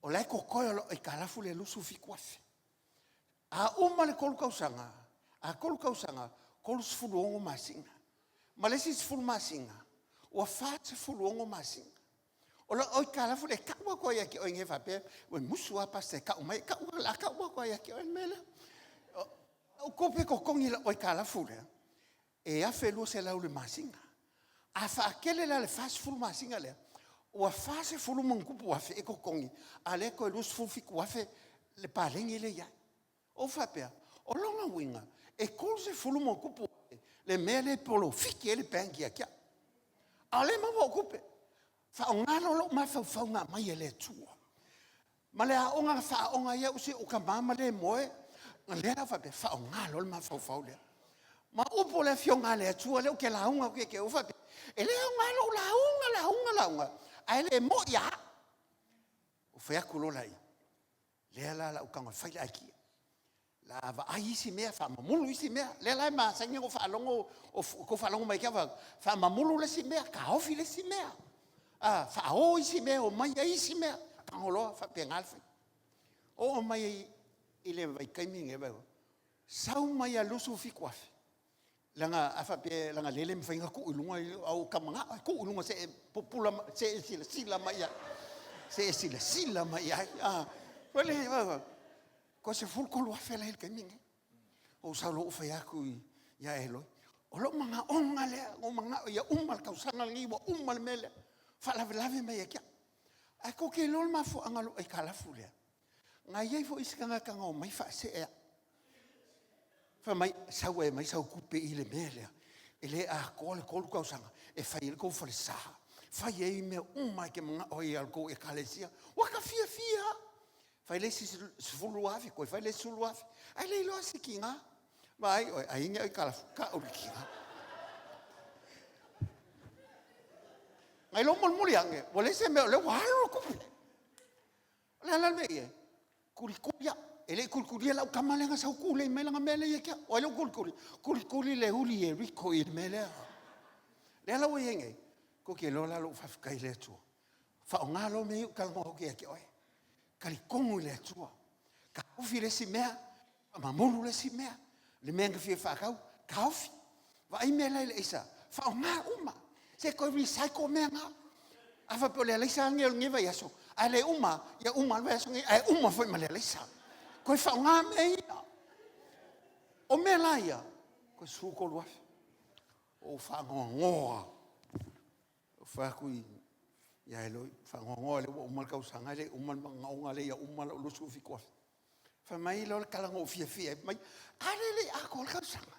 Speaker 1: o la e totoe o lau aitalafu le $27,000. A uma le 3 tausaga, a 3 tausaga, 36 masina, ma le isi 10 masina, ua 46 masina. O lau aitalafu lea e tau atu ai ia te oe nei faapea, ua musu lava pastor e tau mai, o le a tau atu lava ia te oe le mea lea. O tupe totogi i lau aitalafu lea, e $1,200 i le masina. A faatele la i le 40 masina lea, ua $40+ e totogi, a o lea e toe $27,000 le paleni lea e i ai. Ou faapea, o lona uiga, e $30+ le mea lea e polofiki ai le bank ia te au, a o lea e maua au tupe. Faaaoga loa lou mafaufau na aumai e le Atua ma le aoga na faaaoga ai au, si ou tama ma le moe, lea la ou faapea, faaaoga loa le mafaufau lea. Ma upu o le Afioga a le Atua lea ou te lauga atu ia te oe, faapea, e le aoga lou lauga, lauga, lauga, ae le moni ia au. Ou fai atu loa lea, lea la o le a ou tago e fai le aitia, o le a vaai isi mea, faamamulu isi mea. O lea la e masani ona outou faalogo mai ia te au, ou fai atu, faamamulu le isi mea, taofi le isi mea, faao isi mea e omai ai isi mea, tago loa faapena le faiga. Oo mai i le vaitaimi lenei, sau mai lava i le $27,000, leaga a faapea leaga o lea e le mafai ona tuu i luga, ae ua ta manao e tuu i luga se i e pupula mai, se i e silasila mai i ai, se i e silasila mai i ai. Toe $13,000 la e i ai i le taimi lenei. Ou sau loa ou fai atu ia Eloi, o lou manaoga lea, ua ou manao ia uma le tausaga lenei ua uma le mea lea, o faalavelave mai ia te au. Ae tou te iloa le mafuaaga o lou aitalafu lea? Na i ai foi isi tagata na omai faasee au, fai mai, sau e aumai sau tupe i le mea lea, e le atoa le 3 tausaga e fai ai le tou falesa, fai ai mea uma lava e te manao ai i le tou ekalesia. Ua ta fiafia lava, fai le isi $20,000 toe fai le isi $20,000, ae le iloa se tiga. Vaai oe a i ai ni aitalafu, tau i le tiga. Nai lo mulimuli ane, ua leai se mea o lea ua alu le tupe. O le a la le mea e i ai? Tulituli au. e le i kulikulia lau tama lea na sau tulei mai lana mea lea ia te au. O ai lea ua kulikuli? Kulikuli le uli Ieriko i le mea lea. Lea la ua i ai nei, tou te iloa la lou faafetai i le Atua. Faaaoga loa mea ia ou te talanoa atu ia te oe. Talitonu i le Atua. Taofi le isi mea, faamamulu le isi mea, le mea na fia faatau, taofi. Vaai mea la i le aisa, faaaoga uma. Se toe recycle mea na. A faapea o le alaisa lenei o lenei vaiaso, ae le uma, ia uma lava le vaiaso lenei, ae uma foi ma le alaisa. Toe faaaoga mea ia. O mea la ia, toe 13,000. Ua ou faanoanoa. Ou fai atu ia Eloi, faanoanoa o lea ua uma le tausaga e le i uma le manaoga lea ia uma lau 27,000. Fai mai loa le tala na ou fiafia ai, fai mai, a lea e le i atoa le tausaga.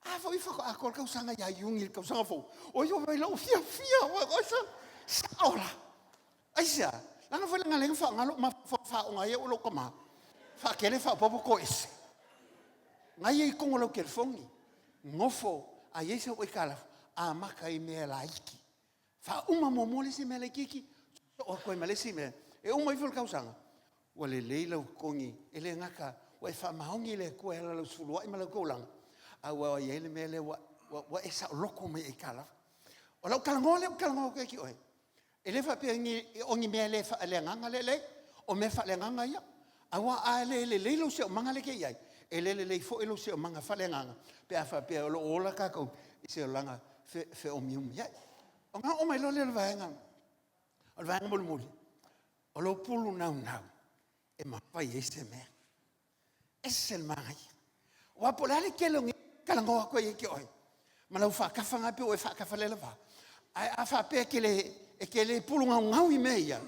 Speaker 1: A foi faatoa atoa le tausaga ia Iuni i le tausaga fou, oi oi lou fiafia, sao la. Aisea? Leaga foi leaga lea na faaaoga lou mafaufau e faaaoga ai au e lou tama, faatele faaopoopo toese. Na ia i totonu o lau telefoni, nofo, a i ai sau aitalafu, amata i mea laiti. Faauma muamua le isi mea laitiiti, sosoo atu ai ma le isi mea. E uma ifo le tausaga, ua lelei lau totogi, e le gata ua e faamaoni i le Atua e ala i lau sefuluai ma lau taulaga, a ua i ai le mea lea ua e saoloto mai aitalafu. O lau talanoa lea ou te talanoa atu ai ia te oe, E le faapea o ni mea le faaleagaga lea, e leai. O mea faaleagaga ia. Aua a le lelei lou siosiomaga lea e te i ai, e le lelei foi lou siosiomaga faaleagaga pe a faapea o lo o ola tatou i se olaga feomiomia. Ona oo mai loa lea o le vaega, o le vaega mulimuli, o lou pulu naunau e mafai ai se mea. Ese le manaia. Aua po o le a le tele o nei talanoa atu ai ia te oe, ma lau faatafa lena pei ua e faatafa lelava, ae a faapea e te le pulu naunau i mea ia,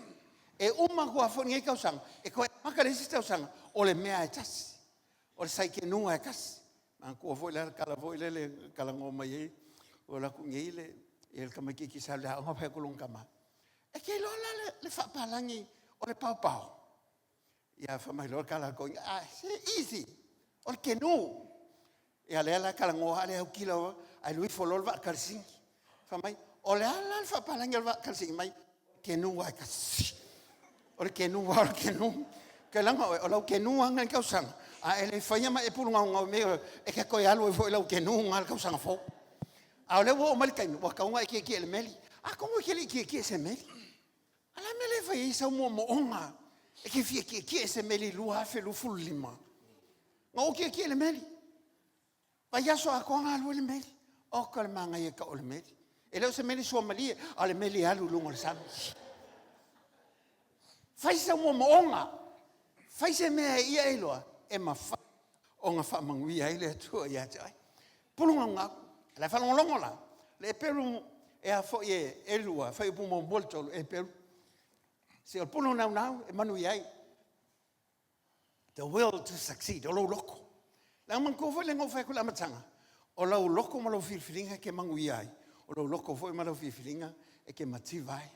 Speaker 1: e uma atu lava foi lenei tausaga, e toe amata i le isi tausaga, o le mea lava e tasi, o le saikenu lava e tasi. Manatua foi la le tala foi lele na talanoa mai ai, ua alu atu nei le tamaitiiti sa alu i le aoga fai atu i lona tama, e te iloa la le faapalagi o le paopao? Ia fai mai loa le tala a le toeaina, ah, se easy, o le kenu. Ia lea la e talanoa lava le autilo ae alu ifo loa le vaa Kalisini. Fai mai, o le a la le faapalagi o le vaa Kalisini? Fai mai, kenu lava e tasi. O le kenu lava o le kenu. Kailaga oe, o lau kenu lava lenei tausaga, a e le faia ma e pulu gaugau i mea ia, e te toe alu ai foi i lau kenu lena i le tausaga fou. A o lea ua oo mai le taimi, ua tatau ona e tietie i le meli. Atonu e te le i tietie i se meli. A o le a le mea e le fai ai sau moomooga e te fia tietie i se meli 2025? Na ou tietie i le meli, vaiaso atoa na alu ai le meli. Oka le manaia tau o le meli. E le o se meli suamalie, a o le meli e alu i luga o le sami. Fai sau moomooga, fai se mea ia e iloa e mafai ona faamanuia ai le Atua ia te oe. Pulu naunau, o la e faalogologo la, le pelu e a foi e lua, fuaiupu muamua i le tolu, e pelu. Se o le pulu naunau e manuia ai. The will to succeed, o lou loto. Leaga manatua foi lea na ou fai atu i le amataga, o lau loto ma lau filifiliga e te manuia ai, o lou loto foi ma lau filifiliga e te mativa ai.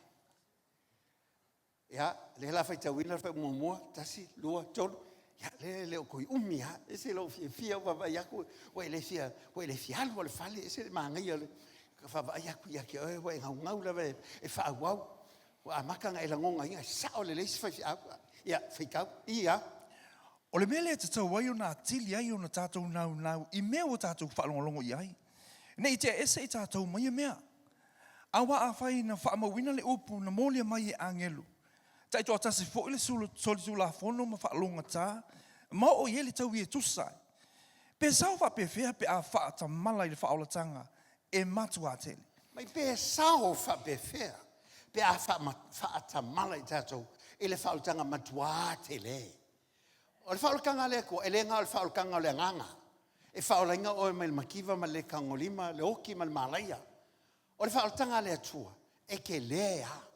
Speaker 1: Ia, lea o le a faitauina le fuaiupu muamua, tasi, lua, tolu. Ia, lea e le o toe umi lava. E ese lou fiafia ua vaavaai atu ua e le fia, ua e le fia alu lava o le fale. E ese le manaia o le vaavaai atu ia te oe ua e naunau lava e faaauau. Ua amata ona e lagonaina e sao lelei si faifeau. Ia, faitau. Ia.
Speaker 2: O le mea lea e tatau ai ona atili ai ona tatou naunau i mea ua tatou faalogologo i ai, ne i tea ese i tatou ma ia mea. Aua afai na faamauina le upu na molia mai e agelu, taitoatasi foi le solitulafono ma faalogogata ma oo i ai le taui e tusa ai, pe sao faapefea pe a faatamala i le faaolataga e matuā tele?
Speaker 1: Mai pe sao faapefea pe a faatamala i tatou i le faaolataga matuā tele? O le faaolataga a le Atua, e le na o le faaolataga o le agaga, e faaolaina oe mai le mativa ma le le tagolima, le oti ma le malaia. O le faaolataga a le Atua, e tele lava,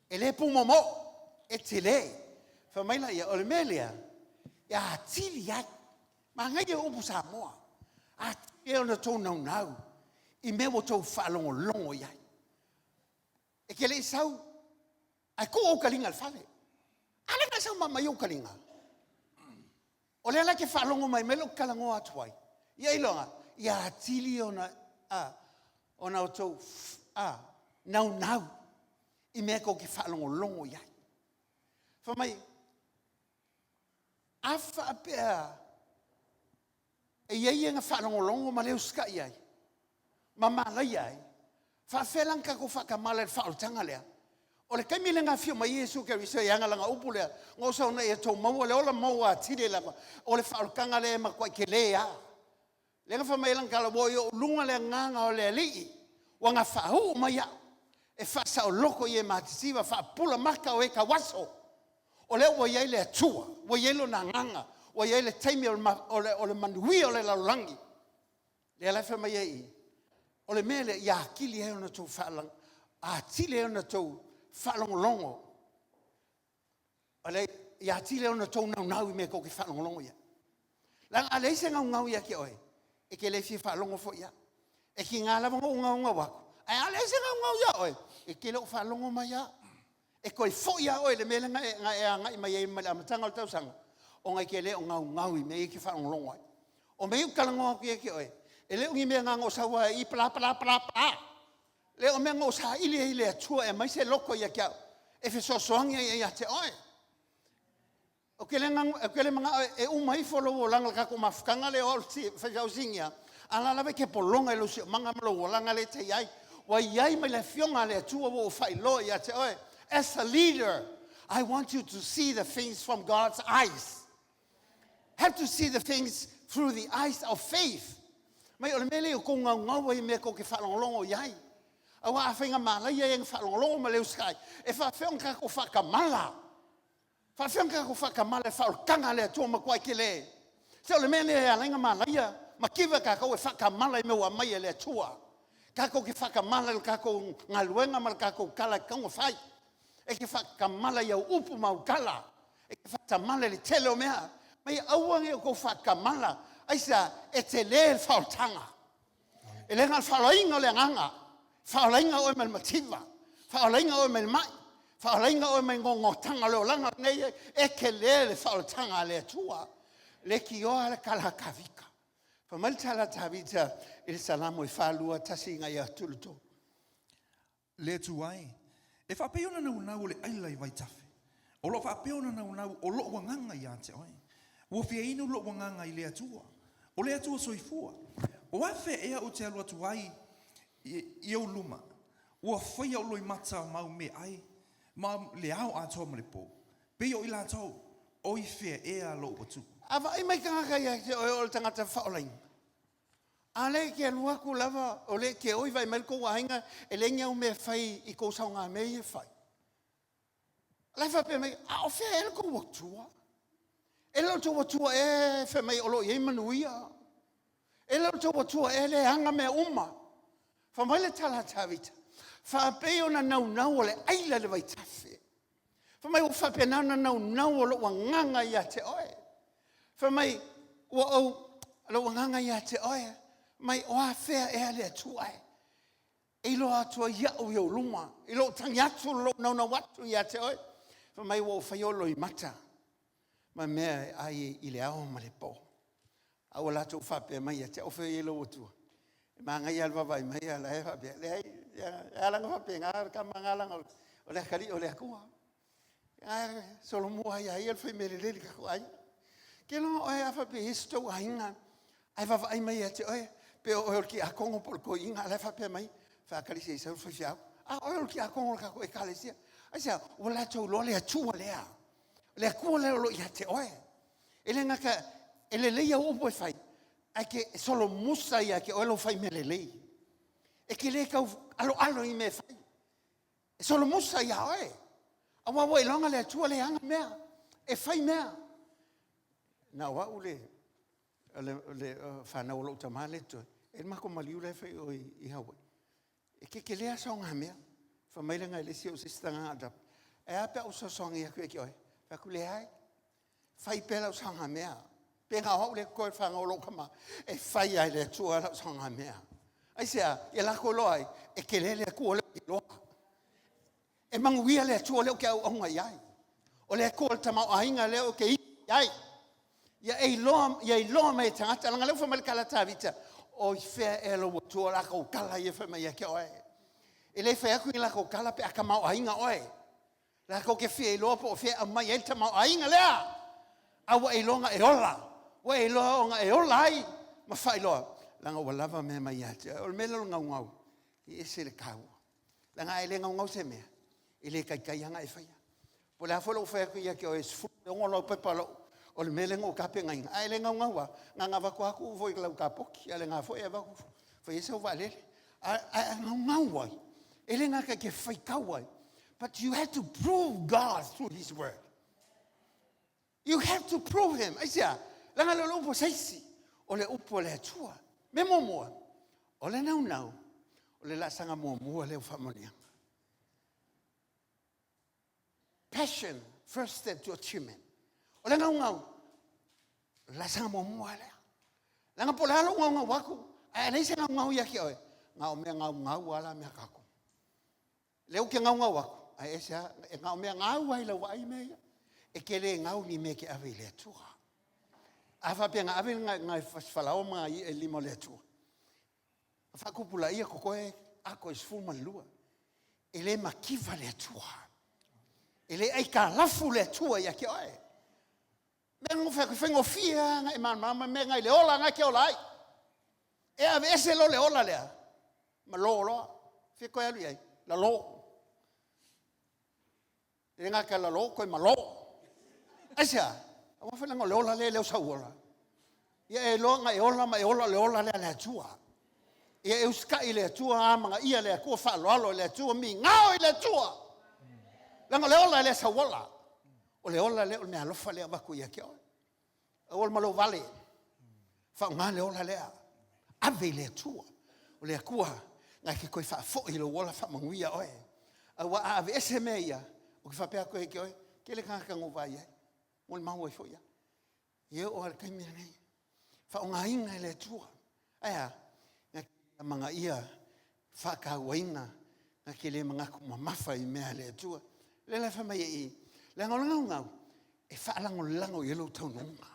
Speaker 1: e le pumoomoo, e tele. Fai mai laia, o le mea lea, e atili ai, manaia upu Samoa, atili ai ona outou naunau i mea ua outou faalogologo i ai. E te le i sau ae tuu ou taliga i le fale. A lea na e sau ma aumai ou taliga? O lea la e te faalogo mai mea lea ou te talanoa atu ai, ia iloga, ia atili ona outou naunau i mea tou te faalogologo i ai. Fai mai, A faapea e i ai e na faalogologo ma le usitai ai, ma malaia ai, faafefea la ona tatou faatamala i le faaolataga lea? O le taimi lea na afio mai ai Iesu Keriso e ana lana upu lea, na ou sau ina ia outou maua le ola maua atili ai lava, o le faaolataga lea e matuai tele lava. Lea na fai mai ai lana tala, ua i ou luga le Agaga o le Alii, ua na faauu mai au e faasaoloto i e matitiva, faapupula mata o e tauaso. O lea ua i ai le Atua, ua i ai Lona Agaga, ua i ai le taimi o le manuia o le lalolagi. Lea la e fai mai ai i i, o le mea lea, ia atili ai ona outou faalogologo, ia atili ai ona outou naunau i mea tou te faalogologo i ai. Leaga a leai se naunau ia te oe, e te le fia faalogo foi i ai. E tiga lava ona ou naunau atu, ae a leai se naunau ia oe, e te le o faalogo mai lava. E toe foi lava oe i le mea lea na e agai mai ai mai le amataga o le tausaga, ona e te le o naunau i mea ia e te faalogologo ai. O mea ia ou te talanoa atu ia te oe, e le o ni mea na ona ou sau lava i i bla bla bla bla. Leai o mea na ou saili ai i le Atua e aumai se loto ia te au e fesoasoani ai ia te oe. Ou te le manao e uma ifo lou olaga i le tatou mafutaga lea o au le faifeau sinia, a o la e lava e te pologa i lou siosiomaga ma lou olaga lea e te i ai. Ua i ai ma le Afioga a le Atua ua ou faailoa ia te oe. As a leader, I want you to see the things from God's eyes. Have to see the things through the eyes of faith. Mai o le mea lea o tou gaugau ai i mea tou te faalogologo i ai. Aua a fai na malaia e na faalogologo ma le usitai, e faafefea ona tatou faatamala? Faafefea ona tatou faatamala i le faaolataga a le Atua matuai tele? Se o le mea lea e ala ai ona malaia, mativa tatou e faatamala i mea ua aumai e le Atua. Tatou te faatamala i le tatou galuega ma le tatou tala e tatau ona fai. E te faatamala i au upu ma au tala. E te faatamala i le tele o mea. Ma ia aua ne i outou faatamala. Aisea? E tele le faaolataga. E le na o le faaolaina o le agaga, faaolaina oe mai le mativa, faaolaina oe mai le mai, faaolaina oe mai gogotaga o le olaga nei, e tele le faaolataga a le Atua. Le tioa le tala a Tavita. Fai mai le tala a Tavita i le Salamo e 4, 2, 1 agai atu i le 3.
Speaker 2: Le Atua e, e faapei ona naunau o le aila i vaitafe, o lo o faapea ona naunau o lo'u agaga ia te oe. Ua fia inu lo'u agaga i le Atua, o le Atua soifua. O afea ea ou te alu atu ai i ou luma? Ua faia ou loimata mau meaai ma le ao atoa ma le po, pei o i latou, o i fea ea lou Atua?
Speaker 1: A vaai mai tagata ia te oe o le tagata faaolaina, a lea e te alu atu lava, o lea e te oi, vaai mai le tou aiga, e leai ni au mea e fai i tou saogamea ia e fai. O la e faapea mai, a o fea ea le tou Atua? E le o le tou Atua ea e fai mai o lo o i ai manuia? E le o le tou Atua ea lea e ana mea uma? Fai mai le tala a Tavita, faapei ona naunau o le aila i le vaitafe. Fai mai ua faapena ona naunau o lou agaga ia te oe. Fai mai ua ou, lou agaga ia te oe, mai o afea ea le Atua e? E iloa atu ai au i ou luma, i lou tagi atu, i lou naunau atu ia te oe. Fai mai ua ou faia ou loimata ma mea e ai i le ao ma le po. A ua latou faapea mai ia te au, o fea o i ai lou Atua? E manaia lava le vaavaai mai a o la e faapea, leai, e ala ona faapena le tama lena, leaga o le atalii o le Atua. Ae solomua lava ia ia le fai mea lelei i le tatou aiga. Ou te iloa o oe a faapea e i ai so outou aiga ae vaavaai mai ia te oe, pe o oe o le tiakono po o le toeaina a o la e faapea mai, faatali se i sau le faifeau. A o oe o le tiakono o le tatou Ekalesia. Aisea? Ua latou iloa le Atua lea, le Atua lea o lo o ia te oe. E le gata e lelei au upu e fai, ae te solomusa ia te oe lou fai mea lelei. E te le tau aloalo i mea e fai, e solomusa ia oe, aua ua iloga le Atua lea e ana mea, e fai mea. Na o au le fanau a lou tama lea e totoe, e i ai le matou maliu la e fai i o i Hawaii. E tetele lava saogamea. Fai mai le isi ou sister na o e a pe a ou fesoasoani atu ia te oe? Fai atu, leai, fai pea lau saogamea. Pe na o au lea e totoe o le fanau a lou tama, e fai lava e le Atua lau saogamea. Aisea? Ia latou iloa ai, e tele le Atua lea ou te iloa. E manuia le Atua lea ou te auauna i ai. O le Atua o le tamaoaiga lea ou te i ai. Ia e iloa, ia iloa mai e tagata, leaga o lea ua fai mai le tala a Tavita, o i fea ea lou Atua, o latou tala ia e fai mai ia te oe. E le fai atu ni latou tala pe a tamaoaiga oe. Latou te fia iloa po o fea e aumai ai le tamaoaiga lea. A ua e iloa ona e ola, ua e iloa ona e ola ai ma faailoa, leaga ua lava mea mai ia te oe. O le mea lea o le gaugau, e ese le taua. Leaga a e le gaugau se mea, e le taitai lava ona e faia. Po o le a foi lou fai atu ia te oe e 16 laupepa o le mea lea na ou tapenaina, a e le gaugau lava, na ona avatu lava tuu foi i lau kapoti, a o lena foi e avatu fai ai sau vaalele. Ae a gaugau ai, e le gata e te faitau ai, but you have to prove God through His word. You have to prove Him. Aisea? Leaga e le o le upu a se isi, o le upu a le Atua. Mea muamua, o le naunau, o le laasaga muamua lea o faamanuiaga. Passion, first step to achievement. O le gaugau, o le laasaga muamua lea. Leaga po o le a lou gaugau atu, ae leai se gaugau ia te oe, na o mea gaugau lava la mea a tatou. Lea ou te gaugau atu, ae ese lava, e na o mea gau lava i lau vaai mea ia. E te le gau i ni mea e te ave i le Atua. A faapea na ave nai fasifalaoa ma nai i'a i lima o le Atua, na faatupulaia totoe ato e 12. E le mativa le Atua. E le aitalafu le Atua ia te oe. Mea na ou fai atu, e faigofie lava ona e malamalama mea na i le ola na e te ola ai. E aveese loa le ola lea, malo loa. Fia toe alu i ai? Lalo. E le gata e lalo, toe malo. Aisea? Aua foi leaga o le ola lea e le o sau ola. Ia e iloa na e ola ma e ola o le ola lea a le Atua. Ia e usitai i le Atua, amanaia le Atua, faaaloalo i le Atua, migao i le Atua. Leaga o le ola e le sau ola. O le ola lea o le meaalofa lea e avatu ia te oe. Aua le malo vale, faaaoga le ola lea, ave i le Atua. O le Atua na te toe faafoi lou ola faamanuia oe. Aua a aveese mea ia, ou te faapea atu ai ia te oe, tele tagata na ou vaai ai, molimau ai foi au. E oo lava i le taimi lenei, faaaogaina e le Atua. Ae a? Na te amanaia, faatauaina, na te le manatu mamafa i mea a le Atua. O lea la e fai mai ai i i, leaga o le naunau, e faalagolago i ai lou taunuuga.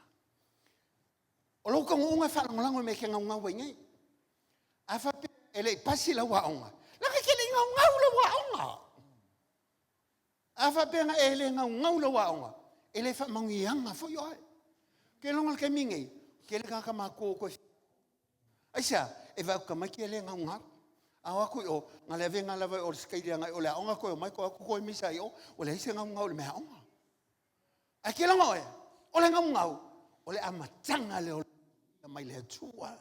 Speaker 1: O lou taunuuga e faalagolago i le mea e te naunau ai nei. A faapea e le i pasi lau aoga, leaga e te le i naunau i lau aoga. A faapea na e le naunau i lau aoga, e le faamanuiaga foi oe. Ou te iloa o le taimi lenei, e tele tagata matutua ua toe. Aisea? E vaai atu tamaiti ia e le naunau. A o atu i o, na o le avega lava i o i le sikeila agai i o i le aoga toe omai toe o atu toe misa i o, ua leai se naunau i le mea aoga. Ae te iloa oe, o le naunau, o le amataga lea o mai le Atua.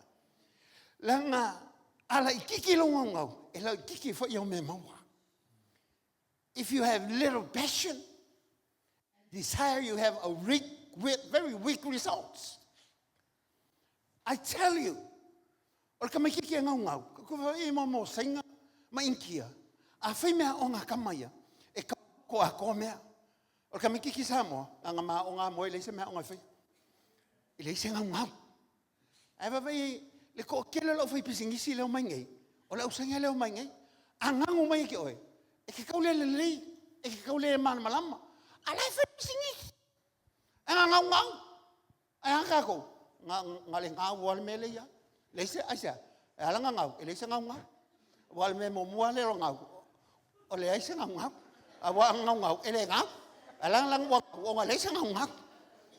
Speaker 1: Leaga a laititi lou naunau, e laititi foi au mea e maua. If you have little passion, desire, you have a weak, very weak results. I tell you, o le tamaititi e naunau, i mo Saina ma Initia, a fai mea aoga a tama ia, e tau atoa mea. O le tamaititi Samoa, na ona ma aoga moe leai se mea aoga e faia. E leai se naunau. Ae vaavaai le toatele o le aufaipisinisi lea e omai nei, o le au Saina lea e omai nei. A ganu mai ia te oe, e te tau le lelei, e te tau le malamalama, a o la e fai pisinisi. Ae na naunau. Ae a tatou? Na o le gau lava le mea lea e i ai. Leai se, aisea? E ala ona gau, e leai se naunau. Aua o le mea muamua lava lea o le gau, o le leai se naunau. Aua a naunau, e le gau. Ae leaga la ua gau ona e leai se naunau.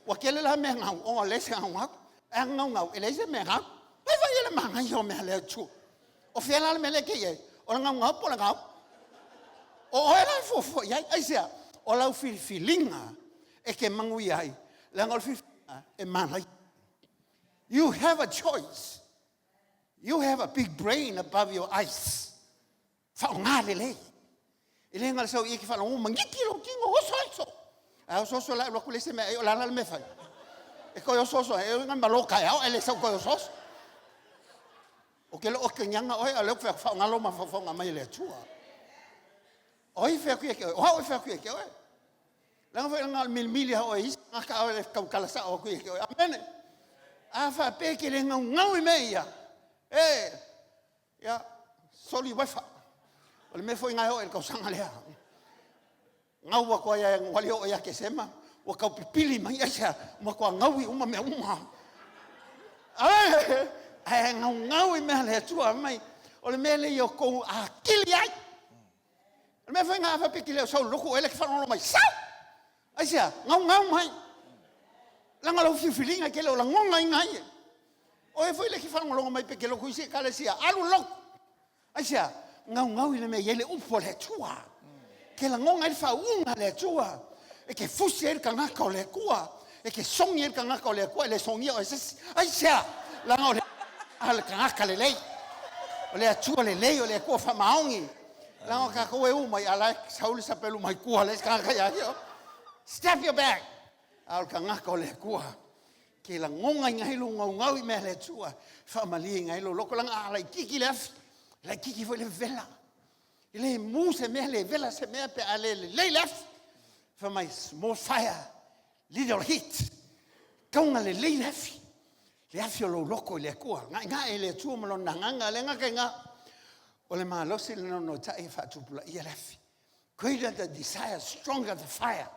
Speaker 1: Ua tele la mea gau ona e leai se naunau. Ae a naunau, e leai se mea gau. Vaai foi i le manaia o mea a le Atua. O fea la le mea lea e te i ai? O le naunau po o le gau? O oe la e fuafua i ai. Aisea? O lau filifiliga e te manuia ai, leaga o le filifiliga e manaia. You have a choice. You have a big brain above your eyes. Faaaoga lelei. E le na o le sau i e te faalogo magiki lou tino, oso oso. Ae oso oso la alu atu leai se mea ai, o le a la le mea e fai? E toe oso oso ai, e ui ina malo taeao ae le sau toe oso oso. Ou te le o otegiana oe, a o lea ou te fai atu, faaaoga lou mafaufau na aumai e le Atua. O ai e fai atu ia te oe? O au e fai atu ia te oe. Leaga foi na o le milimili lava oe e isi tagata a o le tautala sao atu ia te oe. Amene. A faapea e te le naunau i mea ia, e, ia, soli uefa. O le mea foi lena e oo i le tausaga lea. Gau atu ai lava ia oo ia Tesema, ua tau pipili mai, aisea? Ua matua gaui uma mea uma. Ae naunau i mea a le Atua mai, o le mea lea ia outou atili ai. O le mea foi lena a faapea e te le o sau i le lotu, o ai la e te faalogologo mai? Sau! Aisea? Naunau mai. Leaga o lau filifiliga e te le o lagonaina ai e. O e foi le e te faalogologo mai pe te lotu isi ekalesia, alu lotu. Aisea? Gaugau i le mea e i ai le upu a le Atua. Ke lagona ai le faauuga a le Atua. E te fusi ai le tagata o le Atua. E te sogi ai le tagata o le Atua e le sogia oe e se isi. Aisea? Leaga o le a le tagata lelei. O le Atua lelei, o le Atua faamaoni. Leaga o tatou e u mai, a la e sau le sapelu mai tua le isi tagata ia te oe. Step your back. A o le tagata o le Atua, ke lagonaina ai lou gaugau i mea a le Atua, faamalieina ai lou loto, leaga a laitiiti le afi, laitiiti foi le vevela. E le mu se mea, le vela se mea pe a le lelei le afi. Fai mai, small fire, little heat. Tau ina lelei le afi. Le afi o lou loto i le Atua. Gaegae i le Atua ma lona agaga. Le gata i lena, o le malosi le nonotai e faatupulaia le afi. Greater the desire, stronger the fire.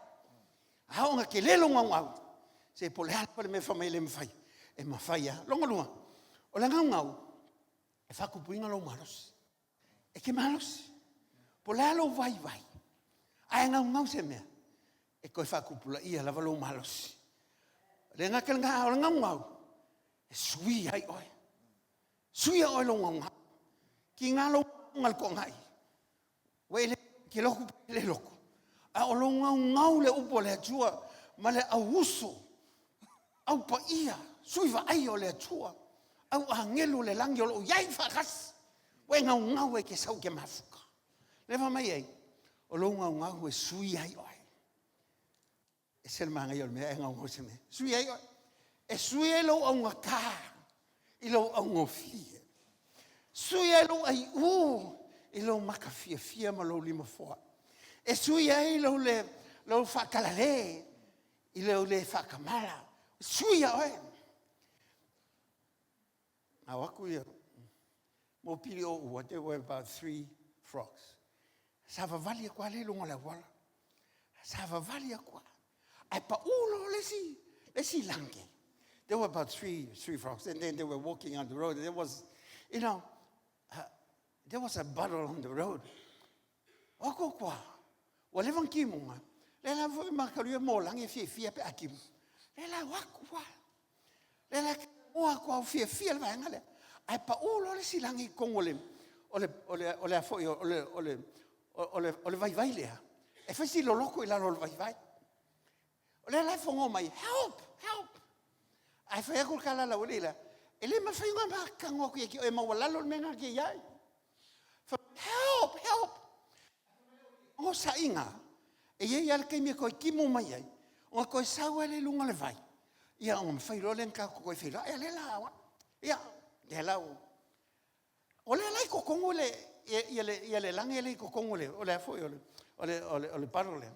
Speaker 1: A oo ina tele lou gaugau, se po o le a lava le mea e fai mai e le mafai, e mafai lava. Lona lua, o le gaugau, e faatupuina lou malosi. E te malosi. Po o le a lou vaivai, ae gaugau se mea, e toe faatupulaia lava lou malosi. E le gata i lena, a o le gaugau, e sui ai oe. Suia oe i lou gaugau. Tiga lou i le toagai, Ua e le ke lotu pe le lotu. A o lou gaugau le upu a le Atua ma le au uso, au paia, sui vaaia o le Atua, au agelu o le lagi o lo o i ai faatasi. Ua e gaugau ai e te sau e te mafuta. Lea fai mai ai, o lou gaugau e sui ai oe. Ese le manaia o le mea e gaugau se mea. Sui ai oe. E sui ai lou augata i lou augofie. Sui ai lou aiū i lou maka fiafia ma lou lima foa. E sui ai lou, le, lou faatalale i lou le faatamala. Sui ia oe. Na o atu ia mopili o ua, there were about three frogs. Savavali atu lava lea i luga o le auala. Savavali atu lava. Ae pau loa le isi, le isi lage. There were about three frogs and then they were walking on the road. There was, you know, there was a bottle on the road. O atu atu lava, ua leva ona timuga, lea la foi makalu ia mōlagi e fiafia pe a timu. Lea la o atu lava. Lea la o atu lava fiafia le vaega lea. Ae pau loa le isi lagi i totonu o le, o le, o le, o le a foi, o le, o le, o le, o le vaivai lea, e fai si loloto i lalo o le vaivai. O lea la e fogo mai, help, help. Ae fai atu le tala a le aualii lea, e le mafai ona matago atu ia te oe e maualalo le mea lena e te i ai. Help, help. Osaiga, e i ai lava le taimi e toe timu mai ai, ona toe sau ai lea i luga o le vai, ia ona mafai loa lea ona tatou toe feiloai. Ia lea la, ia, lea la ua... O lea la i totonu le, ia, le, ia le lage lea i totonu o le, o le, foi, o le, o le, o le, o le puddle lea.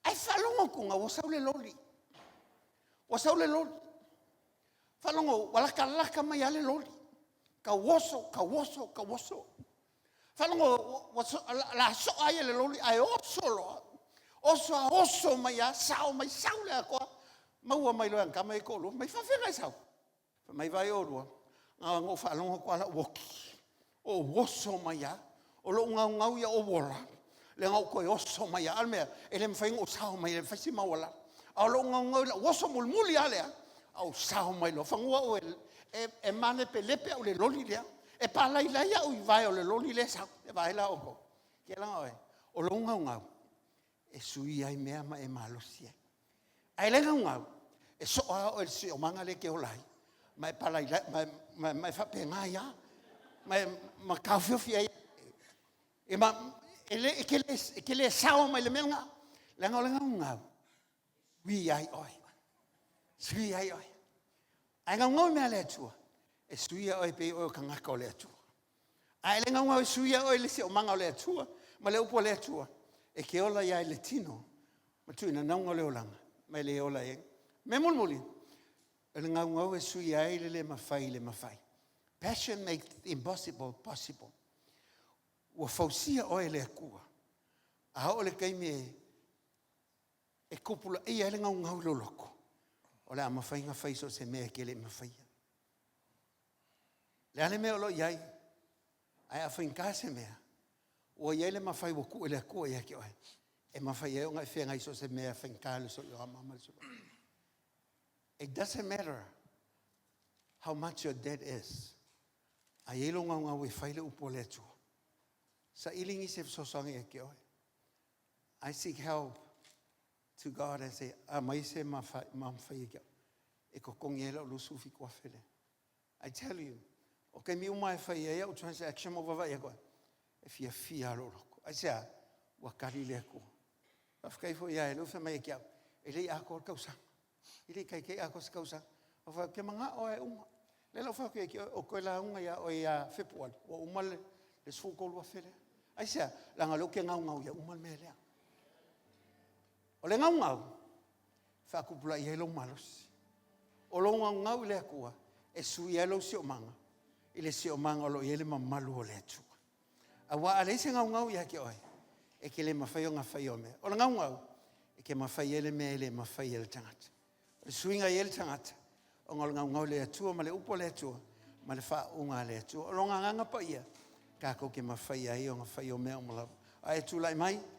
Speaker 1: Ae faalogo atu ua sau le loli. Ua sau le loli. Faalogo ua latalata mai lava le loli. Tauoso, tauoso, tauoso. Faalogo ua la soa ai e le loli ae oso loa. Oso a oso mai lava, sao mai, sau le atoa. Maua mai loa e ana tama ia e toalua. Mai faafeagai sau. Fai mai vaai oulua, na ona ou faalogo atu lava lau oki, ou oso mai lava, o lou gaugau ia ou ola, leaga ou toe oso mai lava. A o le mea, e le mafai ona ou sao mai e fai si maualalo. A o lou gaugau i lau oso mulimuli lava lea, a ou sao mai loa. Fanua au e, e, e malepelepe au i le loli lea, e palailai au i vae o le loli lea e sau. E vaai la outou. Ke laga oe, o lou gaugau, e sui ai mea ma e malosi ai. Ae le gaugau, e soa lava oe i le siosiomaga lea e te ola ai, ma e palailai, ma, ma, ma e faapena ai lava, ma e ma taofiofi ai. E, ma, e, le, e, te le, e te le sao mai le mea lena, leaga o le gaugau, sui ai oe. Sui ai oe. Ae gaugau i mea a le Atua, e suia oe pei oe o tagata o le Atua. Ae le gaugau e suia oe i le siosiomaga o le Atua ma le upu a le Atua, e ke ola ia i le tino ma tuuina nauga o le olaga, ma e le ola ai. Mea mulimuli, o le gaugau e suia ai le le mafai i le mafai. Passion makes the impossible possible. Ua fausia oe e le Atua. A oo le taimi e e tupulaia ai le gaugau i lou loto, o le a mafai ona fai so o se mea e te le i mafaia. Le a le mea o lo o i ai, ae a faigata se mea, ua i ai le mafai ua tuu e le Atua ia te oe, e mafai ai ona e feagai so o se mea faigata i le soioama ma le soifua. It doesn't matter how much your debt is. A i ai lou gaugau e fai le upu a le Atua. Saili nisi e fesoasoani ia te oe. I seek help to God and say, aumai se mafai ia te au. E totogi ai lau $27,000 lea. I tell you, o taimi uma e fai ai au transaction ma ou vaavaai atu ai, e fiafia lava lou loto. Aisea? Ua tali le Atua. Faafetai foi ia lea ua fai mai ia te au, e le i atoa le tausaga. E le i taitai atoa se tausaga. Ou fai atu, ou te manao lava e uma. O lea la ua fai atu ia te oe, ou toe lauga ia oe ia Fepuari, ua uma le $13,000 lea. Aisea? Leaga o lea ou te gaugau ia uma le mea lea. O le gaugau, e faatupulaia ai lou malosi. O lou naunau i le Atua e sui ai lou siosiomaga i le siosiomaga o lo o i ai le mamalu o le Atua. Aua a leai se naunau ia te oe, e te le mafai ona faia o mea. O le naunau, e te mafai ai le mea e le mafai e le tagata. O le suiga e i ai le tagata, ona o le naunau i le Atua ma le upu a le Atua ma le faauuga a le Atua. O Lona Agaga Paia tatou te mafai ai ona fai o mea uma lava. A e tulai mai.